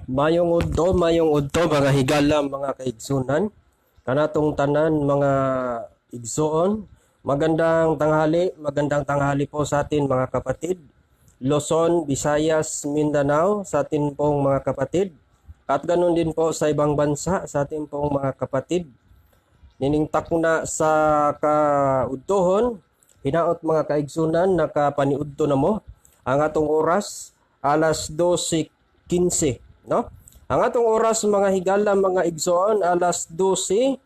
Mayong udto, mga higala, mga kaigsunan. Kanatong tanan, mga igsoon. Magandang tanghali po sa atin, mga kapatid. Luzon, Visayas, Mindanao, sa atin pong mga kapatid. At ganun din po sa ibang bansa, sa atin pong mga kapatid. Nining takna sa kaudtohon, hinaot, mga kaigsunan, nakapaniudto na mo. Ang atong oras, alas 12:15, no? Ang atong oras, mga higala, mga igsoon, alas 12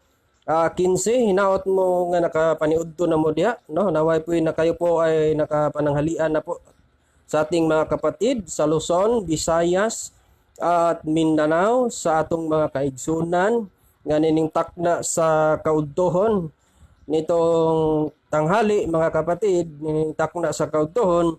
15. Hinaot mo nga nakapaniudto na mo diha, no? Naway po na kayo po ay nakapananghalian na po sa ating mga kapatid sa Luzon, Visayas at Mindanao, sa atong mga kaigsunan nga nining takna sa kaudtohon nitong tanghali, mga kapatid, nining takna sa kaudtohon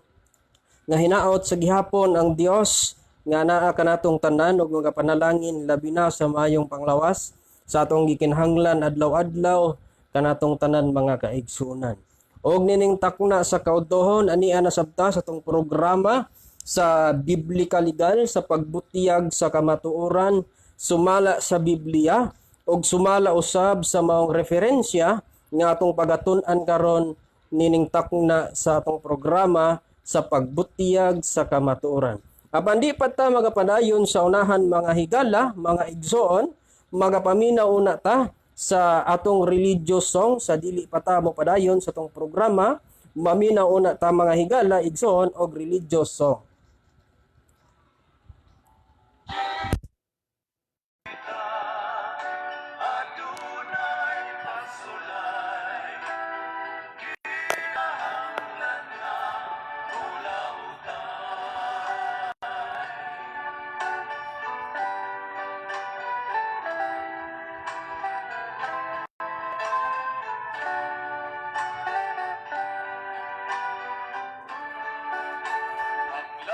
nga hinaot sa gihapon ang Dios nga naa kanatong tanan ug mga panalangin, labi na sa maayong panglawas sa atong gikinahanglan adlaw-adlaw kanatong tanan, mga kaigsunan. Og nining takna sa kaudtohon, ania na sabta sa atong programa sa Biblical Legal, sa pagbutiyag sa kamatuoran sumala sa Biblia ug sumala usab sa maong referensya nga atong pagatun-an karon nining takna sa atong programa sa pagbutiyag sa kamatuoran. Apan di pa ta magapadayon sa unahan, mga higala, mga igsoon, magapaminaw una ta sa atong religious song sa dili pa ta mo padayon sa atong programa. Maminaw una ta, mga higala, igsoon, og religious song. Adunay pasulay, kinahanglan nga hulautan. Ang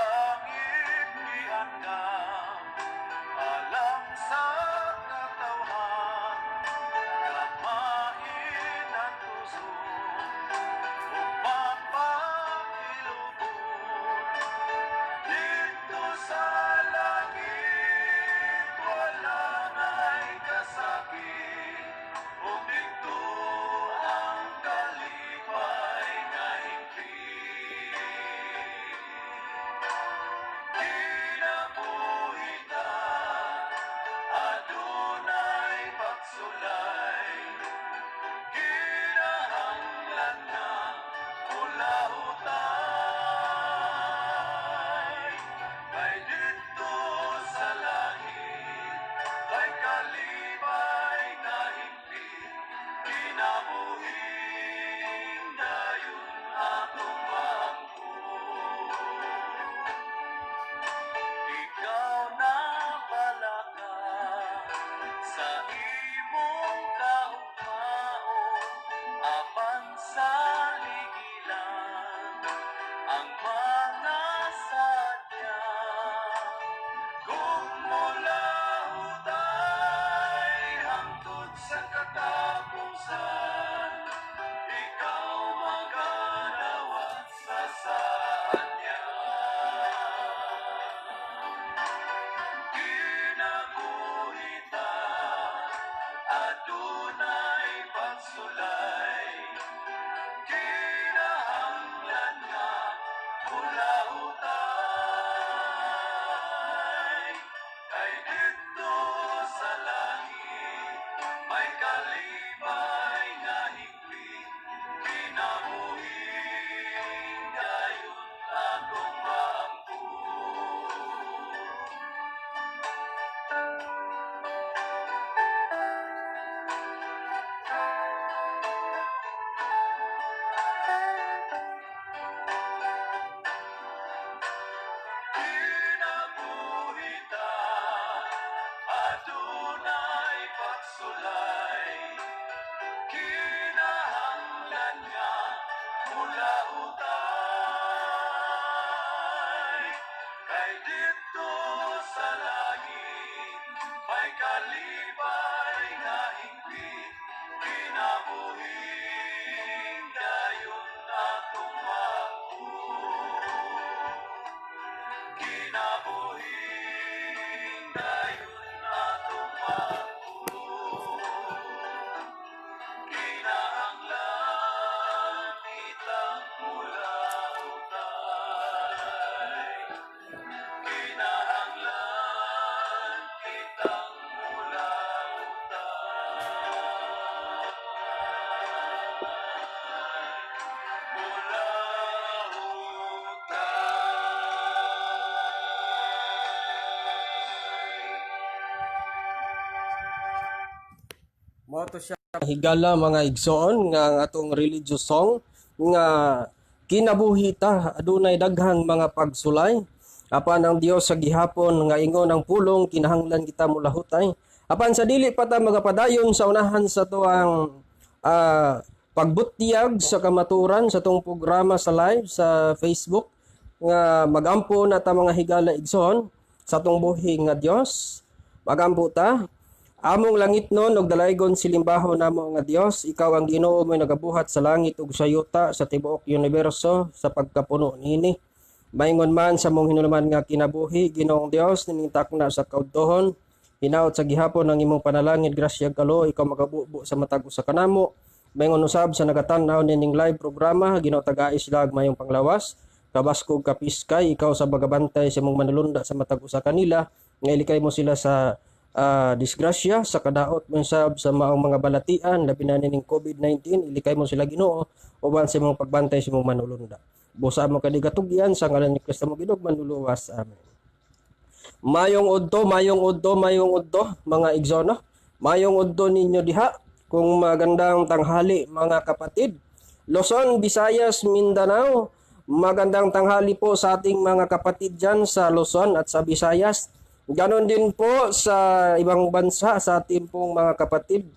Mao to siya, higala, mga igsoon, nga ang atong religious song nga kinabuhi ta adunay daghang mga pagsulay, apan ang Dios sa gihapon nga ingon ang pulong, kinahanglan kita mulahutay. Apan sa dili pa ta magapadayon sa unahan sa tuang pagbutyag sa kamaturan sa tong programa sa live sa Facebook, nga magampo na ta, mga higala igsoon, sa tong buhi nga Dios. Magampo ta. Among langitnon ug dalaygon silimbahon namo nga Dios, ikaw ang Ginoo, may nagabuhat sa langit ug sa yuta, sa tibuok universo sa pagkapuno niini. Maingon man sa mong hinuluman nga kinabuhi, Ginoong Dios, nining takna sa kaudtohon, hinaot sa gihapon ang imong panalangin, grasya ug kaluoy, ikaw magabubo sa matag usa kanamo. Maingon usab sa nagatan-aw nining live programa, Ginoo, tagai sila og mayong panglawas, kabaskog, kapiskay, ikaw sa magabantay sa imong manulunda sa matag usa kanila, nga ilikay mo sila sa disgrasya, sa kadaot mo sab sa maong mga balatian, labi na nining COVID-19. Ilikay mo sila, Ginoo, uban sa imong pagbantay sa imong manulunda. Busa mo kadi katugyan sa ngalan ni Kristo mo Ginoo manluluwas. Amen. Mayong udto, mayong udto, mayong udto, mga igsoon. Mayong udto ninyo diha. Kung magandang tanghali, mga kapatid. Luzon, Visayas, Mindanao. Magandang tanghali po sa ating mga kapatid dyan sa Luzon at sa Visayas. Ganon din po sa ibang bansa sa ating pong mga kapatid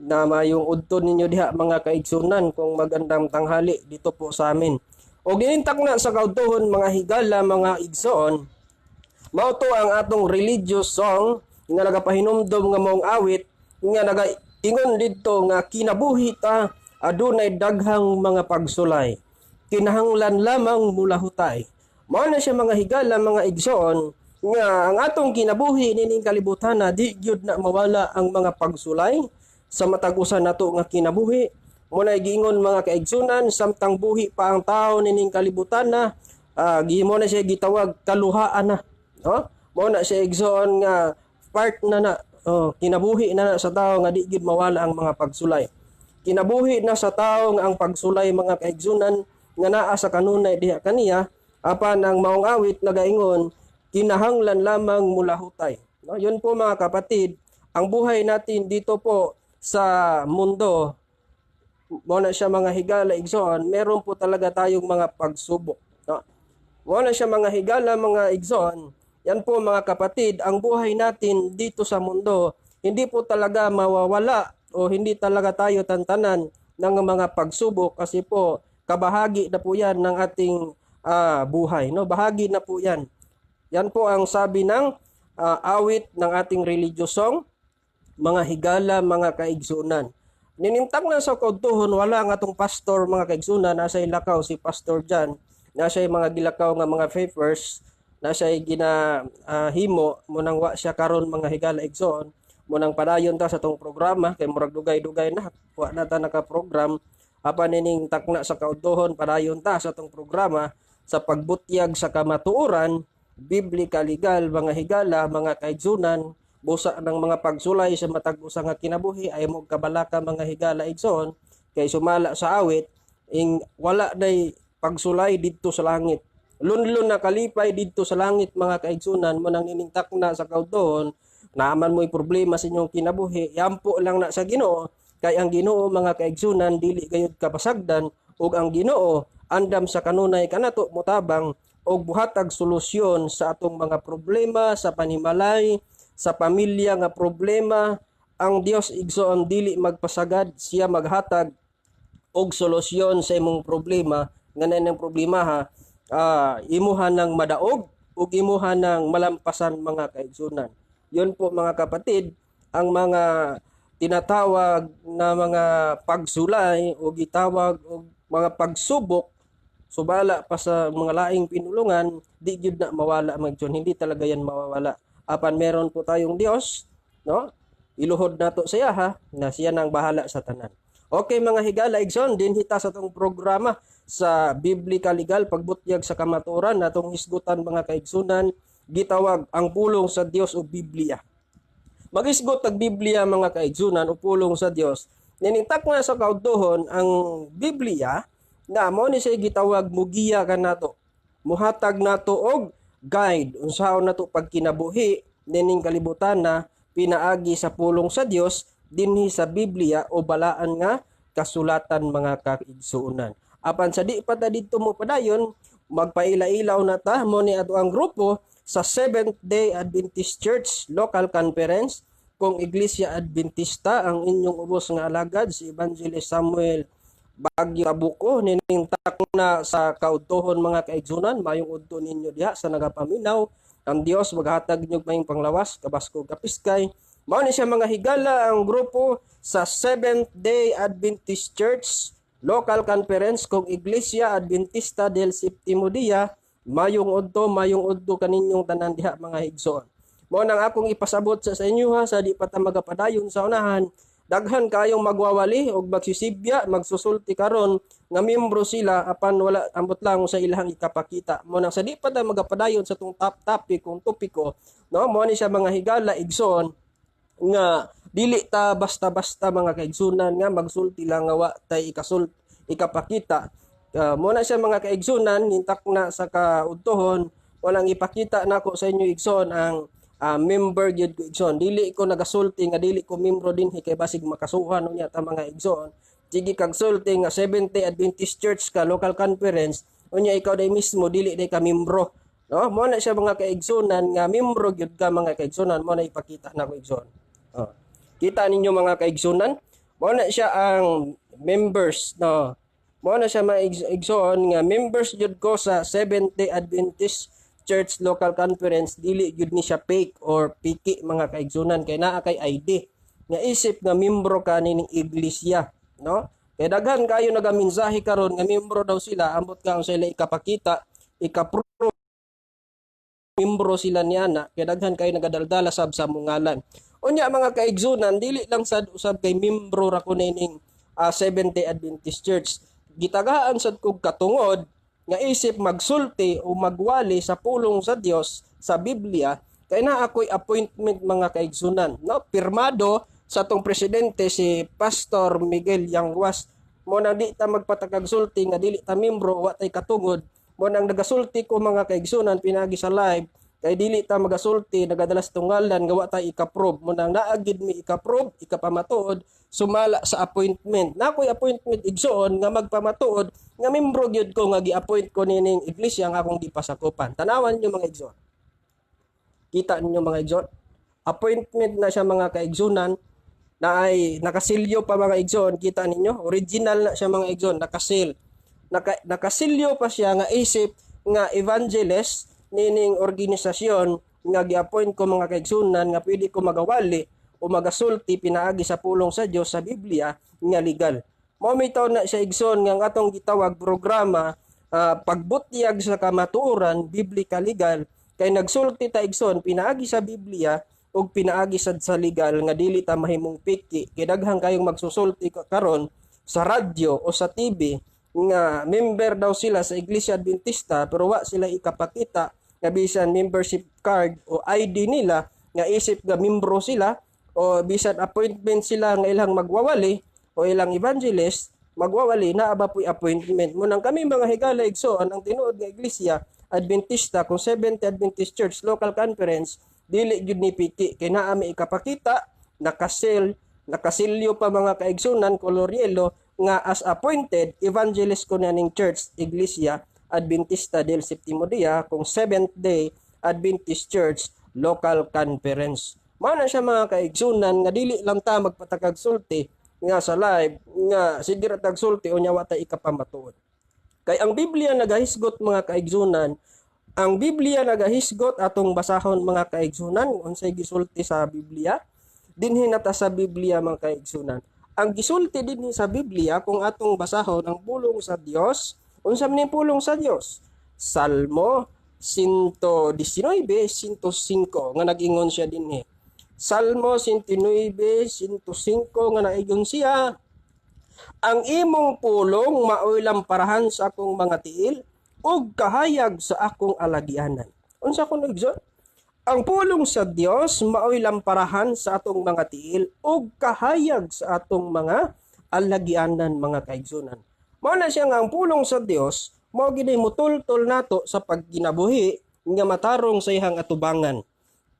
na mayong udto ninyo diha, mga kaigsunan, kung magandang tanghali dito po sa amin. O ginintak na sa kaudtohon, mga higala, mga igsoon, mao to ang atong religious song nga nagapahinumdom nga maong awit nga nagaingon didto nga kinabuhi ta adunay daghang mga pagsulay, kinahanglan lamang mulahutay. Mao na siya, mga higala, mga igsoon, nga ang atong kinabuhi nining kalibutan na di gyud na mawala ang mga pagsulay sa matag usa nato nga kinabuhi. Mao na giingon, mga kaigsunan, samtang buhi pa ang tao nining kalibutan na gihimo na siya gitawag kaluhaan na, no? Mao na siya, igsoon, nga part na na, oh, kinabuhi na na sa tao nga di gyud mawala ang mga pagsulay. Kinabuhi na sa tao nga ang pagsulay, mga kaigsunan, nga naa sa kanunay diha kaniya. Apan ang maong awit nagaingon, kinahanglan lamang mulahutay, no? Yun po, mga kapatid, ang buhay natin dito po sa mundo. Mao na siya, mga higala igsoon, meron po talaga tayong mga pagsubok, no? Mao na siya, mga higala, mga igsoon. Yan po, mga kapatid, ang buhay natin dito sa mundo, hindi po talaga mawawala o hindi talaga tayo tantanan ng mga pagsubok kasi po kabahagi na po yan ng ating buhay, no? Bahagi na po yan. Yan po ang sabi ng awit ng ating religious song, mga higala, mga kaigsunan. Ninintang na sa kaudtohon, wala ang atong pastor, mga kaigsunan, nasa ilakaw si Pastor John, nasa mga gilakaw nga mga papers, nasa gina himo munang wa siya karon, mga higala igsoon, munang padayon ta sa tong programa kay murag dugay-dugay na wa na ta naka-program. Apan ining takna sa kaudtohon, padayon ta sa tong programa sa pagbutyag sa kamatuoran biblical legal, mga higala, mga kaigsunan. Busa ng mga pagsulay sa matag usa nga kinabuhi ay mo kabalaka, mga higala igsoon, kay sumala sa awit ing wala day pagsulay didto sa langit, lunlun na kalipay didto sa langit, mga kaigsunan. Mo nang ninintak na sa kaudtohon, naaman mo'y problema sa inyong kinabuhi, yampo lang na sa Ginoo, kay ang Ginoo, mga kaigsunan, dili gayud kapasagdan, ug ang Ginoo andam sa kanunay kanato motabang og buhatag solusyon sa atong mga problema sa panimalay, sa pamilya nga problema. Ang Dios, igsoon, dili magpasagad, siya maghatag og solusyon sa imong problema nga na problema ha, imuha ng madaog ug imuha ng malampasan, mga kaigsunan. Yun po, mga kapatid, ang mga tinatawag na mga pagsulay o gitawag og mga pagsubok subala pa sa mga laing pinulungan, di gyud na mawala magjon, hindi talaga yan mawawala. Apan meron po tayong Dios, no? Iluhod nato siya ha, na siya nang bahala sa tanan. Okay, mga higala igsoon, dinhi ta sa tong programa sa Biblical Legal pagbutyag sa kamatuoran, natong hisgutan, mga kaigsunan, gitawag ang pulong sa Dios o Biblia. Magisgot tag Biblia, mga kaigsunan, o pulong sa Dios. Ninintak nga sa kaudtohon ang Biblia na mo ni siya gitawag mugiya kanato. Muhatag nato og guide unsaon nato pagkinabuhi nining kalibutan na pinaagi sa pulong sa Dios. dinhi sa Biblia o balaan nga kasulatan, mga kaigsuonan. Apan sa di pa ta didto mo padayon, magpaila-ilaw na ta. Mo ni ato ang grupo sa Seventh Day Adventist Church Local Conference kung Iglesia Adventista, ang inyong ubos nga alagad, si Evangelist Samuel Bagyo Tabuko, nining na sa kaudtohon, mga kaigsunan. Mayong udto ninyo diha sa nagapaminaw. Ang Dios maghatag ninyog mayong panglawas, kabaskog, kapiskay. Mao ni siya, mga higala, ang grupo sa Seventh Day Adventist Church Local Conference kung Iglesia Adventista del Septimo Dia. Mayong udto, mayong udto kaninyong tanan diha, mga higsoon. Mao nang akong ipasabot sa inyo ha, sa di pa ta magapadayon sa unahan, daghan kayong magwawali og magsisibya, magsusulti karon nga miyembro sila, apan wala, ambot lang sa ilang ikapakita. Mo nang sa di pa ta magapadayon sa tong top topic kung topiko, no, mo ni siya, mga higala, igsoon, nga dili ta basta-basta, mga kaigsunan, nga magsulti lang nga wa tay ikapakita. Mo na siya, mga kaigsunan, intak na sa kaudtohon, walang ipakita nako sa inyo, igsoon, ang member gyud ko, igsoon. Dili ko nagasulti nga dili ko membro dinhi kay basig makasuhan unya ta, mga igsoon. Sige kag sulti nga Seventh Day Adventist Church ka local conference, unya ikaw day mismo dili day ka membro. No, mo na siya, mga kaigsunan, nga membro gyud ka, mga kaigsunan. Mo na ipakita nako, igsoon. Oh. Kita ninyo, mga kaigsunan, mo na siya ang members, no. Mo na siya, mga igsoon, nga members gyud ko sa Seventh Day Adventist Church Local Conference. Dili gyud ni siya fake or piki, mga kaigsunan, kay naa kay ID nga isip nga membro ka nining iglesia, no? Kay daghan kayo nagaminsahe karon nga membro daw sila, ambot ka ang sila ikapakita, ikaprove membro sila niana, kay daghan kayo nagadaldala sab sa mungalan. Unya, mga kaigsunan, dili lang sad usab kay membro ra ko nining Seventh Day Adventist Church. Gitagaan sad kog katungod nga isip magsulti o magwali sa pulong sa Dios sa Biblia kay naa ako'y appointment, mga kaigsunan, no, pirmado sa atong presidente, si Pastor Miguel Yanguas. Mo nang di ta magpatakag sulti nga dili ta membro, wa tay katungod. Mo nang nagasulti ko, mga kaigsunan, pinagi sa live kay dili ta magasulti nagadalas tungalan nga wa tay ikaprove. Mo nang naa gid mi ikaprove, ikapamatuod sumala sa appointment. Na ako'y appointment, igsoon, nga magpamatuod nga membro gyud ko nga gi-appoint ko nining iglesia nga akong gipasakupan. Tanawan niyo, mga igsoon. Kita ninyo, mga igsoon, appointment na siya, mga kaigsunan, na ay nakasilyo pa, mga igsoon. Kita ninyo, original na siya, mga igsoon, nakasil, nakasilyo pa siya nga isip nga evangelist nining organisasyon nga gi-appoint ko, mga kaigsunan, nga pwede ko magawali o magasulti pinaagi sa pulong sa Dios sa Biblia nga legal. Mao bitaw na siya, igsoon, nga ang atong gitawag programa, pagbutyag sa kamatuoran biblical legal, kay nagsulti ta, igsoon, pinaagi sa Biblia ug pinaagi sad sa legal nga dili ta mahimong piki, kay daghan kayong magsusulti karon sa radyo o sa TV nga member daw sila sa Iglesia Adventista, pero wa sila ikapakita nga bisan membership card o ID nila nga isip nga membro sila, o bisan appointment sila nga ilang magwawali o ilang evangelist magwawali, naa ba po'y appointment. Mo nang kami, mga higala, igsoon, ang tinuod nga Iglesia Adventista kung Seventh Adventist Church Local Conference, dili gyud ni piki kay naa mi ikapakita, nakasil, nakasilyo pa, mga kaigsunan, color yellow, nga as appointed evangelist ko na ning Church Iglesia Adventista del Septimo Dia kung Seventh Day Adventist Church Local Conference. Mao na siya, mga kaigsunan, nga dili lang ta magpatakag sulti nga sa live nga sige ra tag sulti unya wa ta ikapamatuod. Kay ang Biblia nagahisgot, mga kaigsunan, ang Biblia nagahisgot. Atong basahon, mga kaigsunan, unsay gisulti sa Biblia. Dinhi na ta sa Biblia, mga kaigsunan. Ang gisulti dinhi sa Biblia, kung atong basahon ang pulong sa Dios, unsa man yung pulong sa Dios? Salmo 119, 105 nga nag-ingon siya dinhi. Salmo 109, 105 nga naigon siya, "Ang imong pulong maoy lamparahan sa akong mga tiil ug kahayag sa akong alagianan." Unsa kuno, igsoon? Ang pulong sa Dios maoy lamparahan sa atong mga tiil ug kahayag sa atong mga alagianan, mga kaigsunan. Mao na siya nga ang pulong sa Dios mao gid mutultol nato sa pagkinabuhi nga matarong sa iyang atubangan.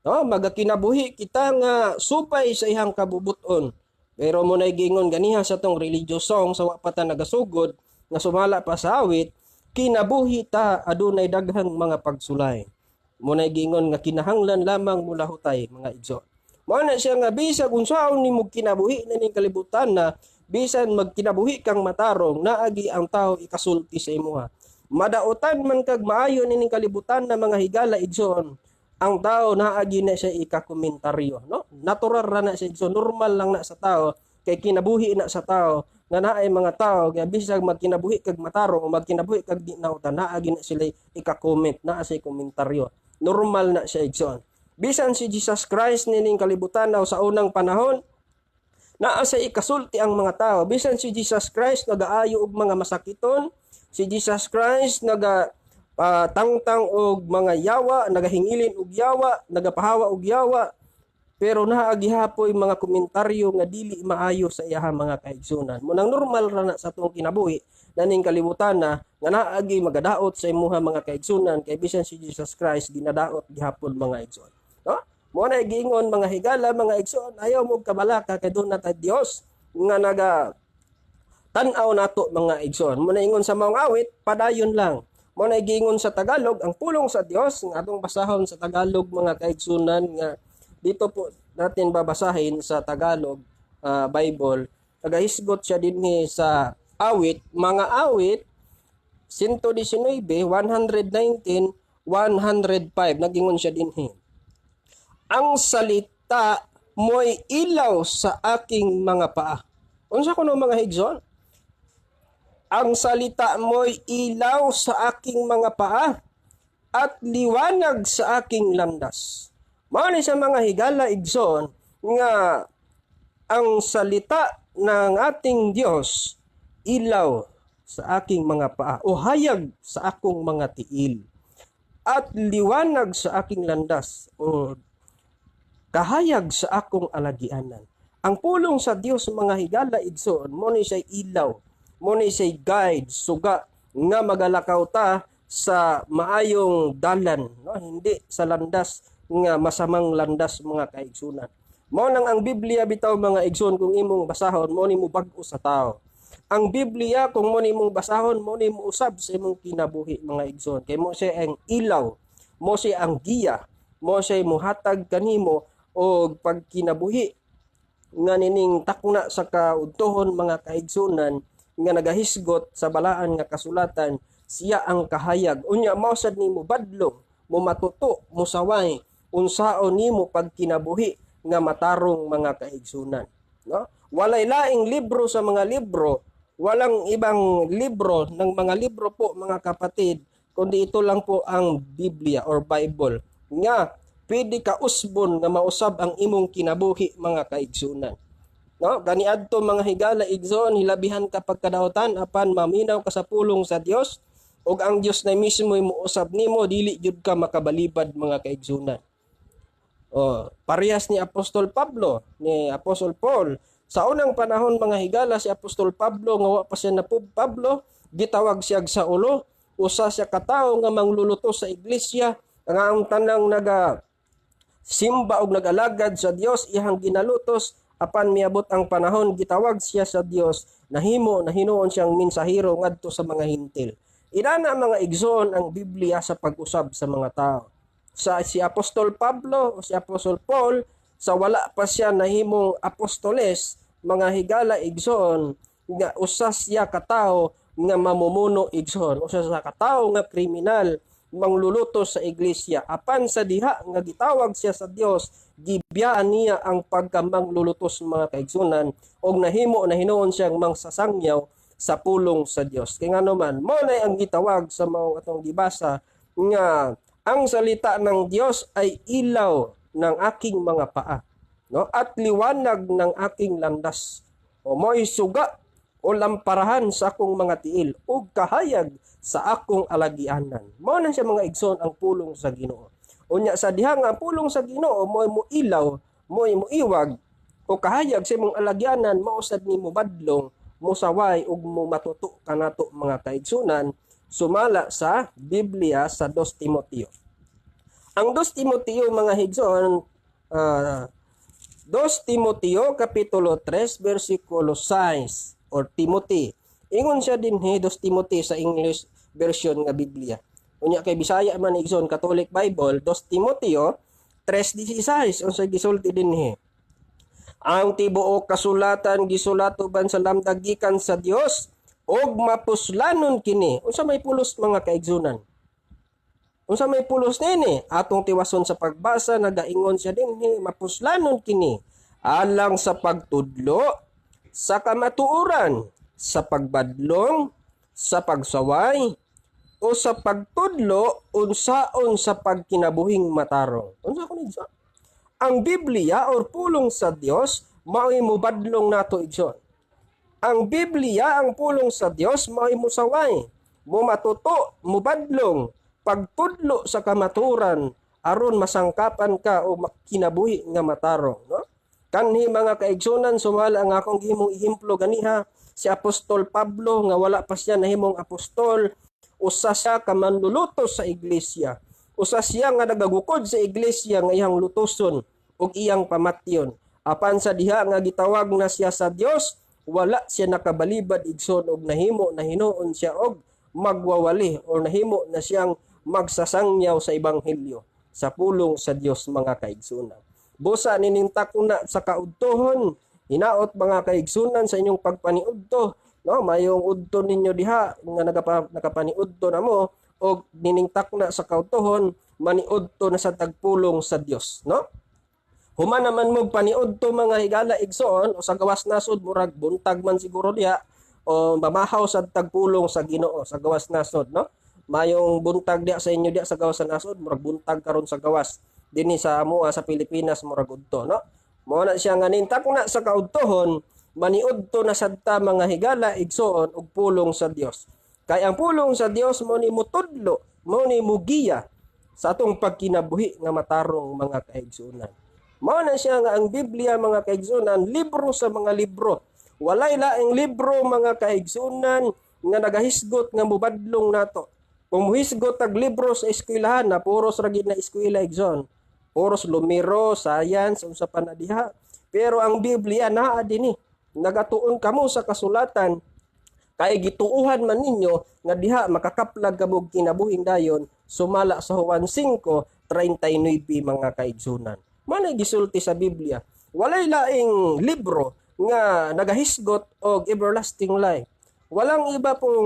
No, magakinabuhi kita nga supay sa iyang kabubuton. Pero mo na'y giingon ganiha sa tong religious song sa wa pa ta nagasugod nga sumala pa sa awit, kinabuhi ta adunay daghang mga pagsulay. Mo na'y giingon nga kinahanglan lamang mulahutay, mga igsoon. Mao na siya nga bisag unsaon nimo kinabuhi na ning kalibutan na bisan magkinabuhi kang matarong, naagi ang tao ikasulti sa imuha. Madautan man kag maayo nining kalibutan na, mga higala, igsoon, ang tao naagi na siya ikakomentaryo, no? Natural ra na siya, igsoon, normal lang na sa tao kay kinabuhi na sa tao nga naay mga tao nga bisag magkinabuhi kag matarong o magkinabuhi kag di nautan, naagi na sila ika-comment, naa siya komentaryo. Normal na siya, igsoon. Bisan si Jesus Christ nining kalibutan na sa unang panahon, naa sa ikasulti ang mga tao. Bisan si Jesus Christ nagaayo og mga masakiton, si Jesus Christ naga tangtang og mga yawa, nagahingilin og yawa, nagapahawa og yawa, pero naa gihapoy mga komentaryo nga dili maayo sa iyaha, mga kaigsunan. Munang normal ra na sa atong kinabuhi naning kalibutan na nga naagi magadaot sa imuha, mga kaigsunan, kay bisan si Jesus Christ ginadaot gihapon, mga igsoon. No? Mo na giingon, mga higala, mga igsoon, ayaw mo kabalaka kay duna ta Dios nga naga tan-aw nato, mga igsoon. Mo na ingon sa maong awit, padayon lang. Mo na giingon sa Tagalog, ang pulong sa Dios nga atong basahon sa Tagalog, mga kaigsunan, nga dito po natin babasahin sa Tagalog Bible. Nagahisgot siya dinhi sa awit, mga awit 119, 119, 105. Nagingon siya dinhi. "Ang salita mo'y ilaw sa aking mga paa." Unsa kuno, mga higson? "Ang salita mo'y ilaw sa aking mga paa at liwanag sa aking landas." Mao ni sa mga higala, igsoon, nga ang salita ng ating Diyos ilaw sa aking mga paa o hayag sa akong mga tiil at liwanag sa aking landas o kahayag sa akong alagianan. Ang pulong sa Dios, mga higala, igsoon, mo ni siya ilaw, mo ni siya guide, suga nga magalakaw ta sa maayong dalan, no? Hindi sa landas nga masamang landas, mga kaigsunan. Mao nang ang Biblia bitaw, mga igsoon, kung imong basahon, mo ni mo bag-o sa tao. Ang Biblia, kung mo ni mong basahon, mo ni mo usab sa imong kinabuhi, mga igsoon. Kay mo siya ang ilaw, mo siya ang giya, mo siya muhatag kanimo og pagkinabuhi nga nining takna sa kaudtohon, mga kaigsunan, nga nagahisgot sa balaan nga kasulatan. Siya ang kahayag, unya mao sad nimo badlong mo, matuto mo, saway unsaon nimo pagkinabuhi nga matarong, mga kaigsunan, no? Walay laing libro sa mga libro, walang ibang libro ng mga libro po, mga kapatid, kundi ito lang po ang Biblia or Bible nga pwede ka usbon nga mausab ang imong kinabuhi, mga kaigsunan. No, kaniadto, mga higala, igsoon, hilabihan ka pagkadautan, apan maminaw ka sa pulong sa Dios ug ang Dios na mismo muusab nimo, dili jud ka makabalibad, mga kaigsunan. Oh, parehas ni Apostol Pablo, ni Apostol Paul. Sa unang panahon, mga higala, si Apostol Pablo nga wa pa siya na Pablo, gitawag siya sa ulo, usa siya katawo nga mangluluto sa iglesia, nga ang tanang naga simba og nag-alagad sa Dios iyang ginalutos. Apan miabot ang panahon, gitawag siya sa Dios, nahimo na hinuon siyang mensahero ngadto sa mga Hintil. Inana, mga igsoon, ang Biblia sa pag-usab sa mga tao. Sa si Apostol Pablo o si Apostol Paul, sa wala pa siya nahimong apostoles, mga higala, igsoon, nga usa siya katawo nga mamumuno, igsoon, usa sa katawo nga kriminal, manglulutos sa iglesia. Apan sa diha nga gitawag siya sa Dios, gibiyaan niya ang pagkamanglulutos, mga kaigsunan, og nahimo na hinuon siyang mangsasangyaw sa pulong sa Dios. Kay ngano man, mao na ang gitawag sa maong atong gibasa nga ang salita ng Dios ay ilaw ng aking mga paa, no, at liwanag ng aking landas o mo'y suga o lamparahan sa akong mga tiil ug kahayag sa akong alagianan. Mao na siya, mga igsoon, ang pulong sa Ginoo. Unya sa diha nga ang pulong sa Ginoo mo'y mo ilaw, mo'y mo iwag o kahayag sa imong alagyanan, mao sad nimo badlong, mosaway ug mo matuto kanato, mga kaigsunan, sumala sa Biblia sa 2 Timoteo. Ang 2 Timoteo, mga higsoon, 2 Timoteo kapitulo 3 versikulo 6 or Timothy. Ingon siya dinhi, 2 Timothy sa English version nga Biblia. Unya kay Bisaya man, igsoon, Catholic Bible, 2 Timoteo 3:16, unsa gisulti dinhi? Ang tibuok kasulatan gisulat uban sa lamdag gikan sa Dios ug mapuslanon kini. Unsa may pulos, mga kaigsunan? Unsa may pulos nini? Atong tiwason sa pagbasa, nagaingon siya dinhi, mapuslanon kini alang sa pagtudlo sa kamatuoran, sa pagbadlong, sa pagsaway, o sa pagtudlo unsaon sa pagkinabuhing matarong. Unsa kun, igsoon? Ang Biblia or pulong sa Dios mao'y mubadlong nato, igsoon. Ang Biblia, ang pulong sa Dios, mao'y musaway, mumatuto, mubadlong, pagtudlo sa kamaturan aron masangkapan ka o makinabuhi nga matarong, no? Kanhi, mga kaigsunan, sumala ang akong gihimong ehemplo ganiha, si Apostol Pablo nga wala pa siya nahimong apostol, usa siya ka manlulutos sa iglesia. Usa siya nga nagagukod sa iglesia nga iyang lutuson ug iyang pamatyon. Apan sa diha nga gitawag na siya sa Dios, wala siya nakabalibad, igsoon, og nahimo na hinuon siya og magwawali o nahimo na siyang magsasangyaw sa ebanghelyo, sa pulong sa Dios, mga kaigsunan. Busa ninintak na sa kaudtohon, hinaot, mga kaigsunan, sa inyong pagpaniudto, no, mayong udto ninyo diha nga nakapaniudto na mo og niningtak na sa kaudtohon, maniudto na sa tagpulong sa Dios, no? Human naman mo paniudto, mga higala igsoon, o sa gawas nasod, murag buntag man siguro diha o mamahaw sa tagpulong sa Ginoo sa gawas nasod, no? Mayong buntag diha sa inyo diha sa gawas sa nasod, murag buntag karon sa gawas dinhi sa amoa sa Pilipinas, murag udto, no? Mao na siya nga nintak na sa kaudtohon, maniudto na sad ta, mga higala igsoon, og pulong sa Dios. Kay ang pulong sa Dios mo ni mutudlo, mo ni mugiya sa atong pagkinabuhi nga matarong, mga kaigsuonan. Mao na siya nga ang Biblia, mga kaigsuonan, libro sa mga libro. Walay laing libro, mga kaigsuonan, nga nagahisgot nga mubadlong nato. Kung muhisgot tag libro sa eskwelahan na puros ra gid na eskwela, igsoon. Puros lumero, science, unsa pa na diha. Pero ang Biblia naa dinhi. Nagatuon kamo sa kasulatan kay gituuhan man ninyo nga diha makakaplag kamo og kinabuhing dayon sumala sa Juan 5:39, mga kaigsunan. Manay gisulti sa Biblia. Walay laing libro nga nagahisgot og everlasting life. Walang iba pong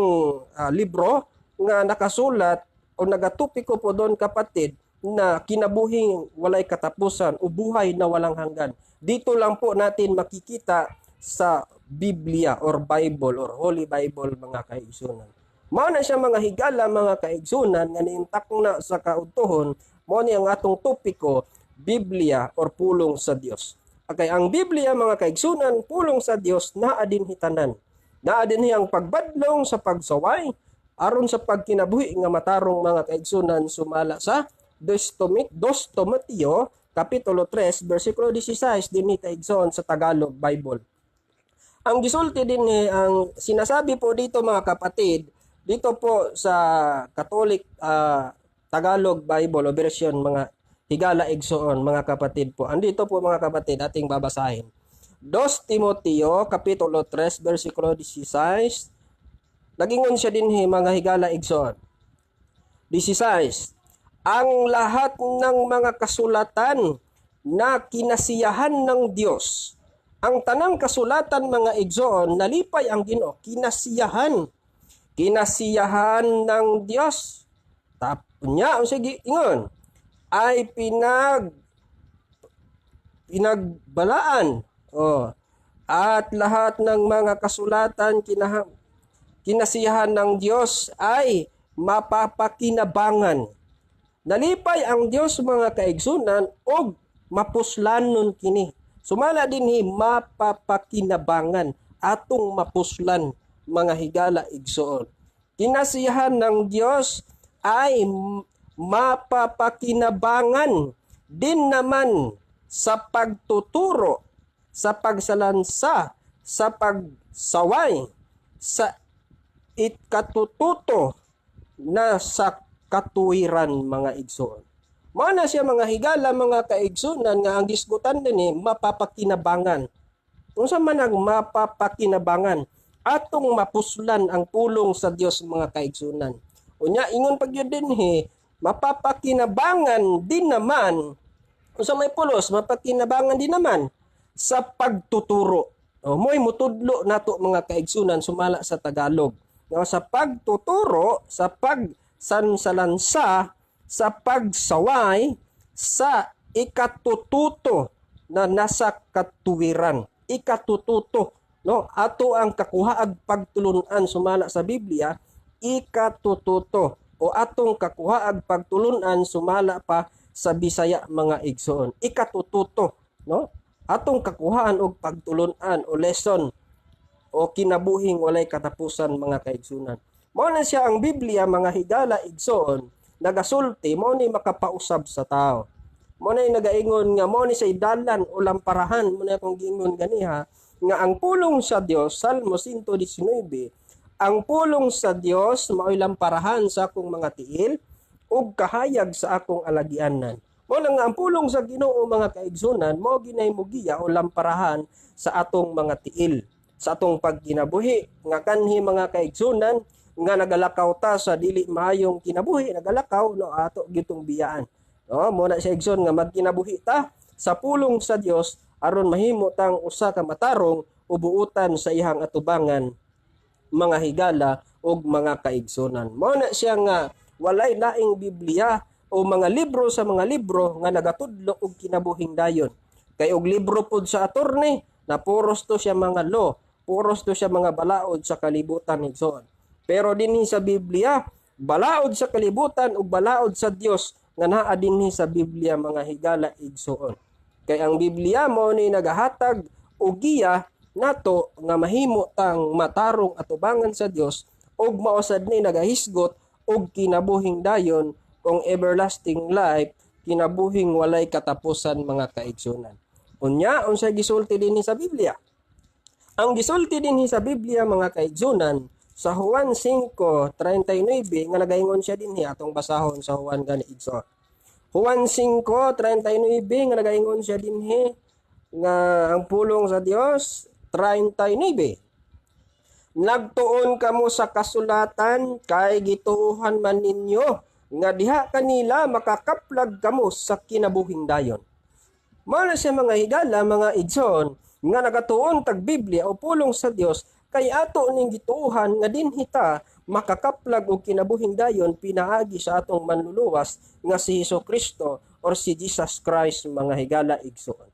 libro nga nakasulat o nagatupiko po doon, kapatid, na kinabuhing walay katapusan o buhay na walang hanggan. Dito lang po natin makikita sa Biblia or Bible or Holy Bible, mga kaigsunan. Mao na siya, mga higala, mga kaigsunan, nga niintak na sa kaudtohon, mao ni ang atong topiko, Biblia or pulong sa Dios. Okay, ang Biblia, mga kaigsunan, pulong sa Dios, naa dinhi tanan. Naa dinhi ang pagbadlong, sa pagsaway aron sa pagkinabuhi nga matarong, mga kaigsunan, sumala sa 2 Timoteo kapitulo 3 versikulo 16 dinhi, kaigsoon, sa Tagalog Bible. Ang gisulti din eh, ang sinasabi po dito, mga kapatid, dito po sa Catholic Tagalog Bible o version, mga higala igsoon, mga kapatid po. Andito po, mga kapatid, ating babasahin. 2 Timoteo kapitulo 3 versikulo 16. Nagingon siya dinhi, mga higala igsoon. 16. Ang lahat ng mga kasulatan na kinasiyahan ng Diyos. Ang tanang kasulatan, mga igsoon, nalipay ang Ginoo, kinasiyahan. Kinasiyahan ng Diyos. Tap niya, sige, ingon, ay pinagbalaan. Oh. At lahat ng mga kasulatan kinasiyahan ng Diyos ay mapapakinabangan. Nalipay ang Diyos, mga kaigsunan, og mapuslanon kini. Sumala dinhi, mapapakinabangan, atong mapuslan, mga higala igsoon. Kinasiyahan ng Diyos ay mapapakinabangan din naman sa pagtuturo, sa pagsalansa, sa pagsaway, sa ikatututo na sa katuwiran, mga igsoon. Mao na siya, mga higala, mga kaigsunan, nga ang gisgutan dinhi mapapakinabangan. Unsa man ang mapapakinabangan? Atong mapuslan ang pulong sa Dios, mga kaigsunan. Unya ingon pag yun dinhi, mapapakinabangan din naman. Unsa may pulos? Mapakinabangan din naman sa pagtuturo. O mo'y mutudlo nato, mga kaigsunan, sumala sa Tagalog. No, sa pagtuturo, sa pagsansalansa, sa pagsaway, sa ikatututo na nasa katuwiran. Ikatututo, no? Ato ang kakuhaag pagtulunan sumala sa Biblia, ikatututo o atong kakuhaag pagtulunan sumala pa sa Bisaya, mga igsoon. Ikatututo, no? Atong kakuhaan og pagtulunan o lesson o kinabuhing walay katapusan, mga kaigsunan. Mao na siya ang Biblia, mga higala, igsoon, nagasulti, mao ni makapausab sa tao. Mao na nagaingon nga mao ni sa dalan o lamparahan, mao na akong giingon ganiha nga ang pulong sa Dios, Salmo 119, ang pulong sa Dios mao'y lamparahan sa akong mga tiil ug kahayag sa akong alagianan. Mao lang nga ang pulong sa Ginoo, mga kaigsunan, mao ginay mugiya o lamparahan sa atong mga tiil sa atong pagkinabuhi nga kanhi, mga kaigsunan, nga nagalakaw ta sa dili maayong kinabuhi, nagalakaw, no, ato gitong biyaan, no? Mo na siya, igsoon, nga magkinabuhi ta sa pulong sa Dios aron mahimo tang usa ka matarong o buutan sa iyang atubangan, mga higala ug mga kaigsunan. Mao na siya nga walay laing Biblia o mga libro sa mga libro nga nagatudlo og kinabuhing dayon. Kay og libro pod sa attorney na puros to siya mga law, puros to siya mga balaod sa kalibutan, igsoon. Pero dinhi sa Biblia, balaod sa kalibutan ug balaod sa Dios nga naa dinhi sa Biblia, mga higala, igsoon. Kay ang Biblia mo ni nagahatag og giya nato nga mahimo tang matarong atubangan sa Dios ug mao sad ni nagahisgot og kinabuhing dayon kung everlasting life, kinabuhing walay katapusan, mga kaigsunan. Unya, unsay gisulti dinhi sa Biblia? Ang gisulti dinhi sa Biblia, mga kaigsunan, sa Juan 5:39 nga nagaingon siya dinhi, atong basahon sa Juan gani, igsoon. Juan 5:39 nga nagaingon siya dinhi nga ang pulong sa Dios 39. "Nagtuon kamo sa kasulatan kay gituohan man ninyo nga diha kanila makakaplag kamo sa kinabuhing dayon." Mao na siya, mga higala, mga igsoon, nga nagatuon tag Biblia o pulong sa Dios kay ato ning gituohan nga dinhi ta makakaplag og kinabuhing dayon pinaagi sa atong manluluwas nga si Hesus Kristo or si Jesus Christ, mga higala, igsoon.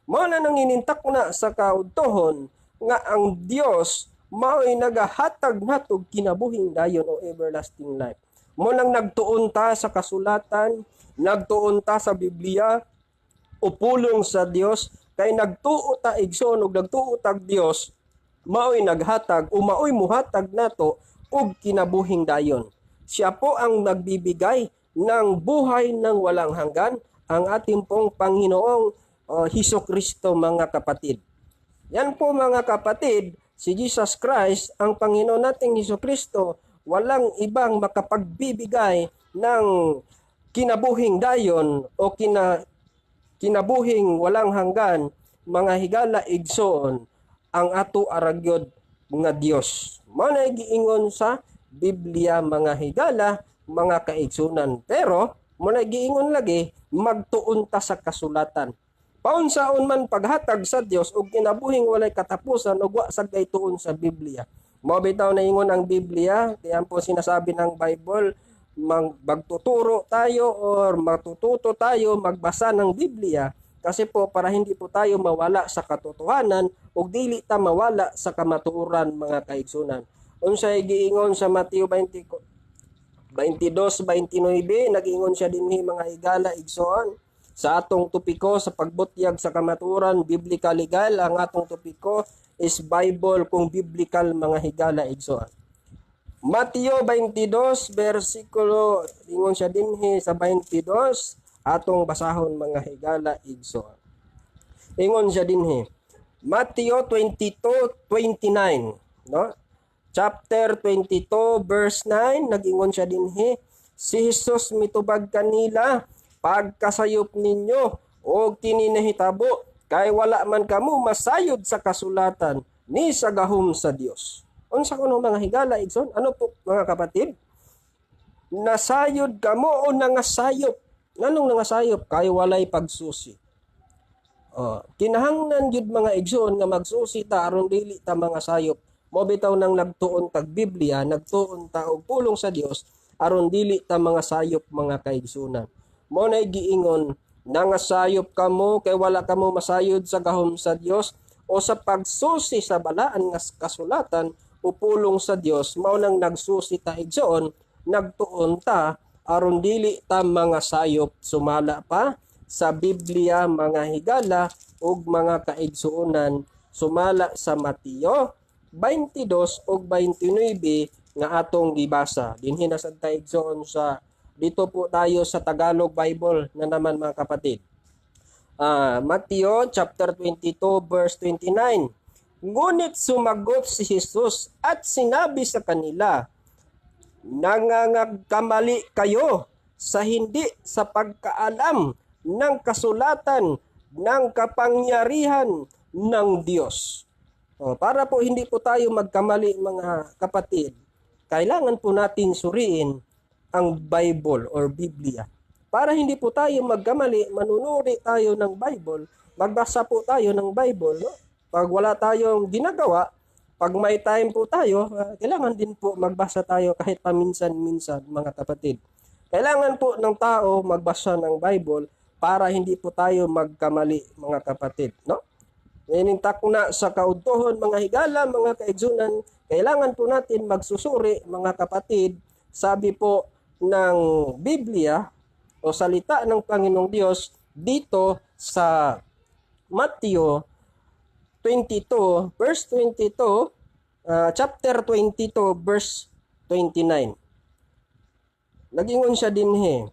Mao na nang inintak na sa kaudtohon nga ang Dios mao'y nagahatag natog kinabuhing dayon o everlasting life. Mo nang nagtuon ta sa kasulatan, nagtuon ta sa Biblia o pulong sa Dios kay nagtuo ta, igsoon, ug nagtuo tag Dios mao'y naghatag o mao'y muhatag nato og kinabuhing dayon. Siya po ang nagbibigay ng buhay ng walang hanggan, ang ating pong Panginoong Hesus Kristo, mga kapatid. Yan po, mga kapatid, si Jesus Christ, ang Panginoon nating Hesus Kristo, walang ibang makapagbibigay ng kinabuhing dayon o kinabuhing walang hanggan, mga higala, igsoon, ang ato aragyod nga Dios. Mao na giingon sa Biblia, mga higala, mga kaigsunan. Pero mao na giingon lagi, magtuon ta sa kasulatan. Paunsaon man paghatag sa Dios og kinabuhing walay katapusan ug wa sagay tuon sa Biblia? Mao bitaw na ingon ang Biblia, kaya po sinasabi ng Bible, magtuturo tayo or matututo tayo magbasa ng Biblia kasi po para hindi po tayo mawala sa katotohanan ug dili ta mawala sa kamatuoran, mga kaigsunan. Unsay giingon sa Mateo 20 22:29? Nag-ingon siya dinhi, mga higala, igsoon, sa atong topiko sa pagbutyag sa kamatuoran, biblical legal. Ang atong topiko is Bible kung biblical, mga higala, igsoon. Mateo 22 versikulo, ingon siya dinhi sa 22, atong basahon, mga higala, igsoon. Ingon siya dinhi, Mateo 22:29, no? Chapter 22 verse 9, nagingon siya dinhi, si Jesus mitubag kanila, Pagkasayop ninyo, og kini nahitabo kay wala man kamo masayod sa kasulatan ni sa gahom sa Dios. Unsa kuno, mga higala, igsoon? Ano po, mga kapatid? Nasayod kamo o nangasayop? Nganong nangasayop? Kay walay pagsusi. Oh, kinahanglan gyud, mga igsoon, nga magsusi ta aron dili ta mga sayop. Mo bitaw nang nagtuon tag Biblia, nagtuon ta og pulong sa Dios aron dili ta mga sayop, mga kaigsunan. Mo nay giingon, nangasayop kamo kay wala kamo masayod sa gahom sa Dios o sa pagsusi sa balaan nga kasulatan o pulong sa Dios. Mao nang nagsusi ta, igsoon, nagtuon ta aron dili ta mga sayop, sumala pa sa Biblia, mga higala ug mga kaigsuonan, sumala sa Mateo 22 ug 29 nga atong gibasa. Dinhi na sad ta, igsoon, sa dito po tayo sa Tagalog Bible na naman, mga kapatid. Mateo chapter 22 verse 29. Ngunit sumagot si Jesus at sinabi sa kanila, "Nangangagkamali kayo sa hindi sa pagkaalam ng kasulatan ng kapangyarihan ng Diyos." O, para po hindi po tayo magkamali, mga kapatid, kailangan po natin suriin ang Bible or Biblia. Para hindi po tayo magkamali, manunuri tayo ng Bible, magbasa po tayo ng Bible. No? Pag wala tayong ginagawa, pag may time po tayo, kailangan din po magbasa tayo kahit paminsan-minsan, mga kapatid. Kailangan po ng tao magbasa ng Bible para hindi po tayo magkamali, mga kapatid. No? Inintak na sa kaudtohon, mga higala, mga kaigsunan, kailangan po natin magsusuri, mga kapatid. Sabi po ng Biblia o salita ng Panginoong Diyos dito sa Matthew 22 verse 22, chapter 22 verse 29. Nagingon siya dinhi.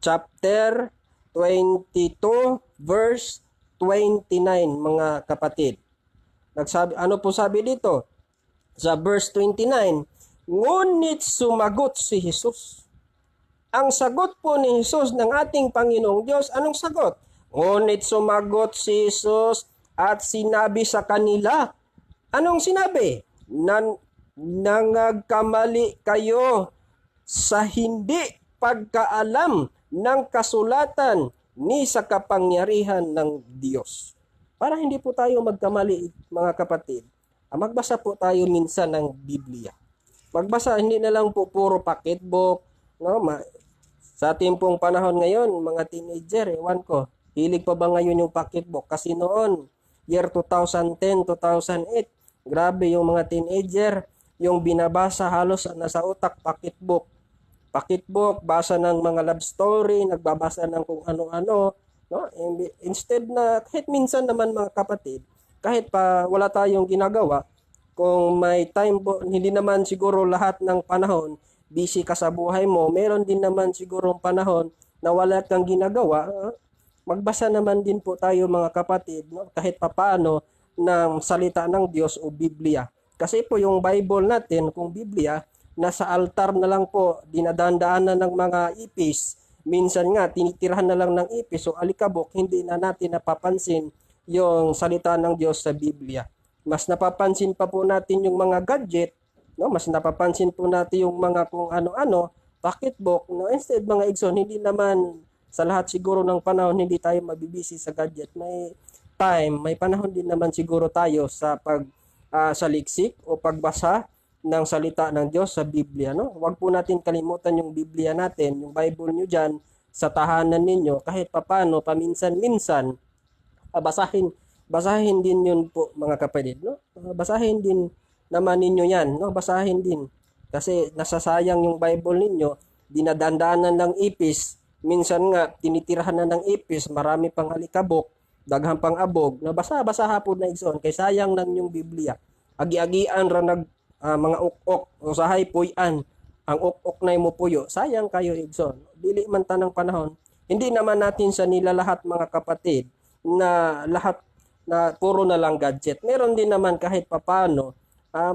Chapter 22 verse 29, mga kapatid. Nagsabi, ano po sabi dito? Sa verse 29, ngunit sumagot si Jesus. Ang sagot po ni Jesus ng ating Panginoong Diyos, anong sagot? Ngunit sumagot si Jesus at sinabi sa kanila. Anong sinabi? Nangagkamali kayo sa hindi pagkaalam ng kasulatan ni sa kapangyarihan ng Diyos. Para hindi po tayo magkamali, mga kapatid, magbasa po tayo minsan ng Biblia. Magbasa, hindi na lang po puro pocketbook, no? Sa ating pong panahon ngayon, mga teenager, ewan ko, hilig pa ba ngayon yung pocketbook? Kasi noon, year 2010, 2008, grabe yung mga teenager, yung binabasa halos nasa utak, pocketbook. Pocketbook, basa ng mga love story, nagbabasa ng kung ano-ano, no? Instead na kahit minsan naman, mga kapatid, kahit pa wala tayong ginagawa, kung may time po, hindi naman siguro lahat ng panahon busy ka sa buhay mo, meron din naman siguro panahon na wala kang ginagawa, magbasa naman din po tayo, mga kapatid, no? Kahit papaano ng salita ng Diyos o Biblia. Kasi po yung Bible natin, kung Biblia, nasa altar na lang po, dinadandaanan ng mga ipis. Minsan nga, tinitirahan na lang ng ipis o alikabok, hindi na natin napapansin yung salita ng Diyos sa Biblia. Mas napapansin pa po natin yung mga gadget, no? Mas napapansin po natin yung mga kung ano-ano, pocketbook, no? Instead, mga igsoon, hindi naman sa lahat siguro ng panahon hindi tayo mabibisi sa gadget. May time, may panahon din naman siguro tayo sa pag saliksik o pagbasa ng salita ng Diyos sa Biblia, no? Huwag po natin kalimutan yung Biblia natin, yung Bible nyo dyan sa tahanan ninyo, kahit papano, paminsan-minsan, basahin, basahin din yun po, mga kapatid, no? Basahin din naman ninyo yan, no? Basahin din. Kasi nasasayang yung Bible ninyo, dinadandaanan ng ipis, minsan nga tinitirahan na ng ipis, marami pang alikabok, daghang pang abog, nabasa basa hapon na, igsoon, kay sayang nang yung Biblia. Agi-agian ra nag mga ok-ok, usahay puy-an, ang ok-ok na mo puyo, sayang kayo, igsoon. Dili man tanang panahon, hindi naman natin sa nila lahat, mga kapatid, na lahat na puro na lang gadget. Meron din naman kahit papano,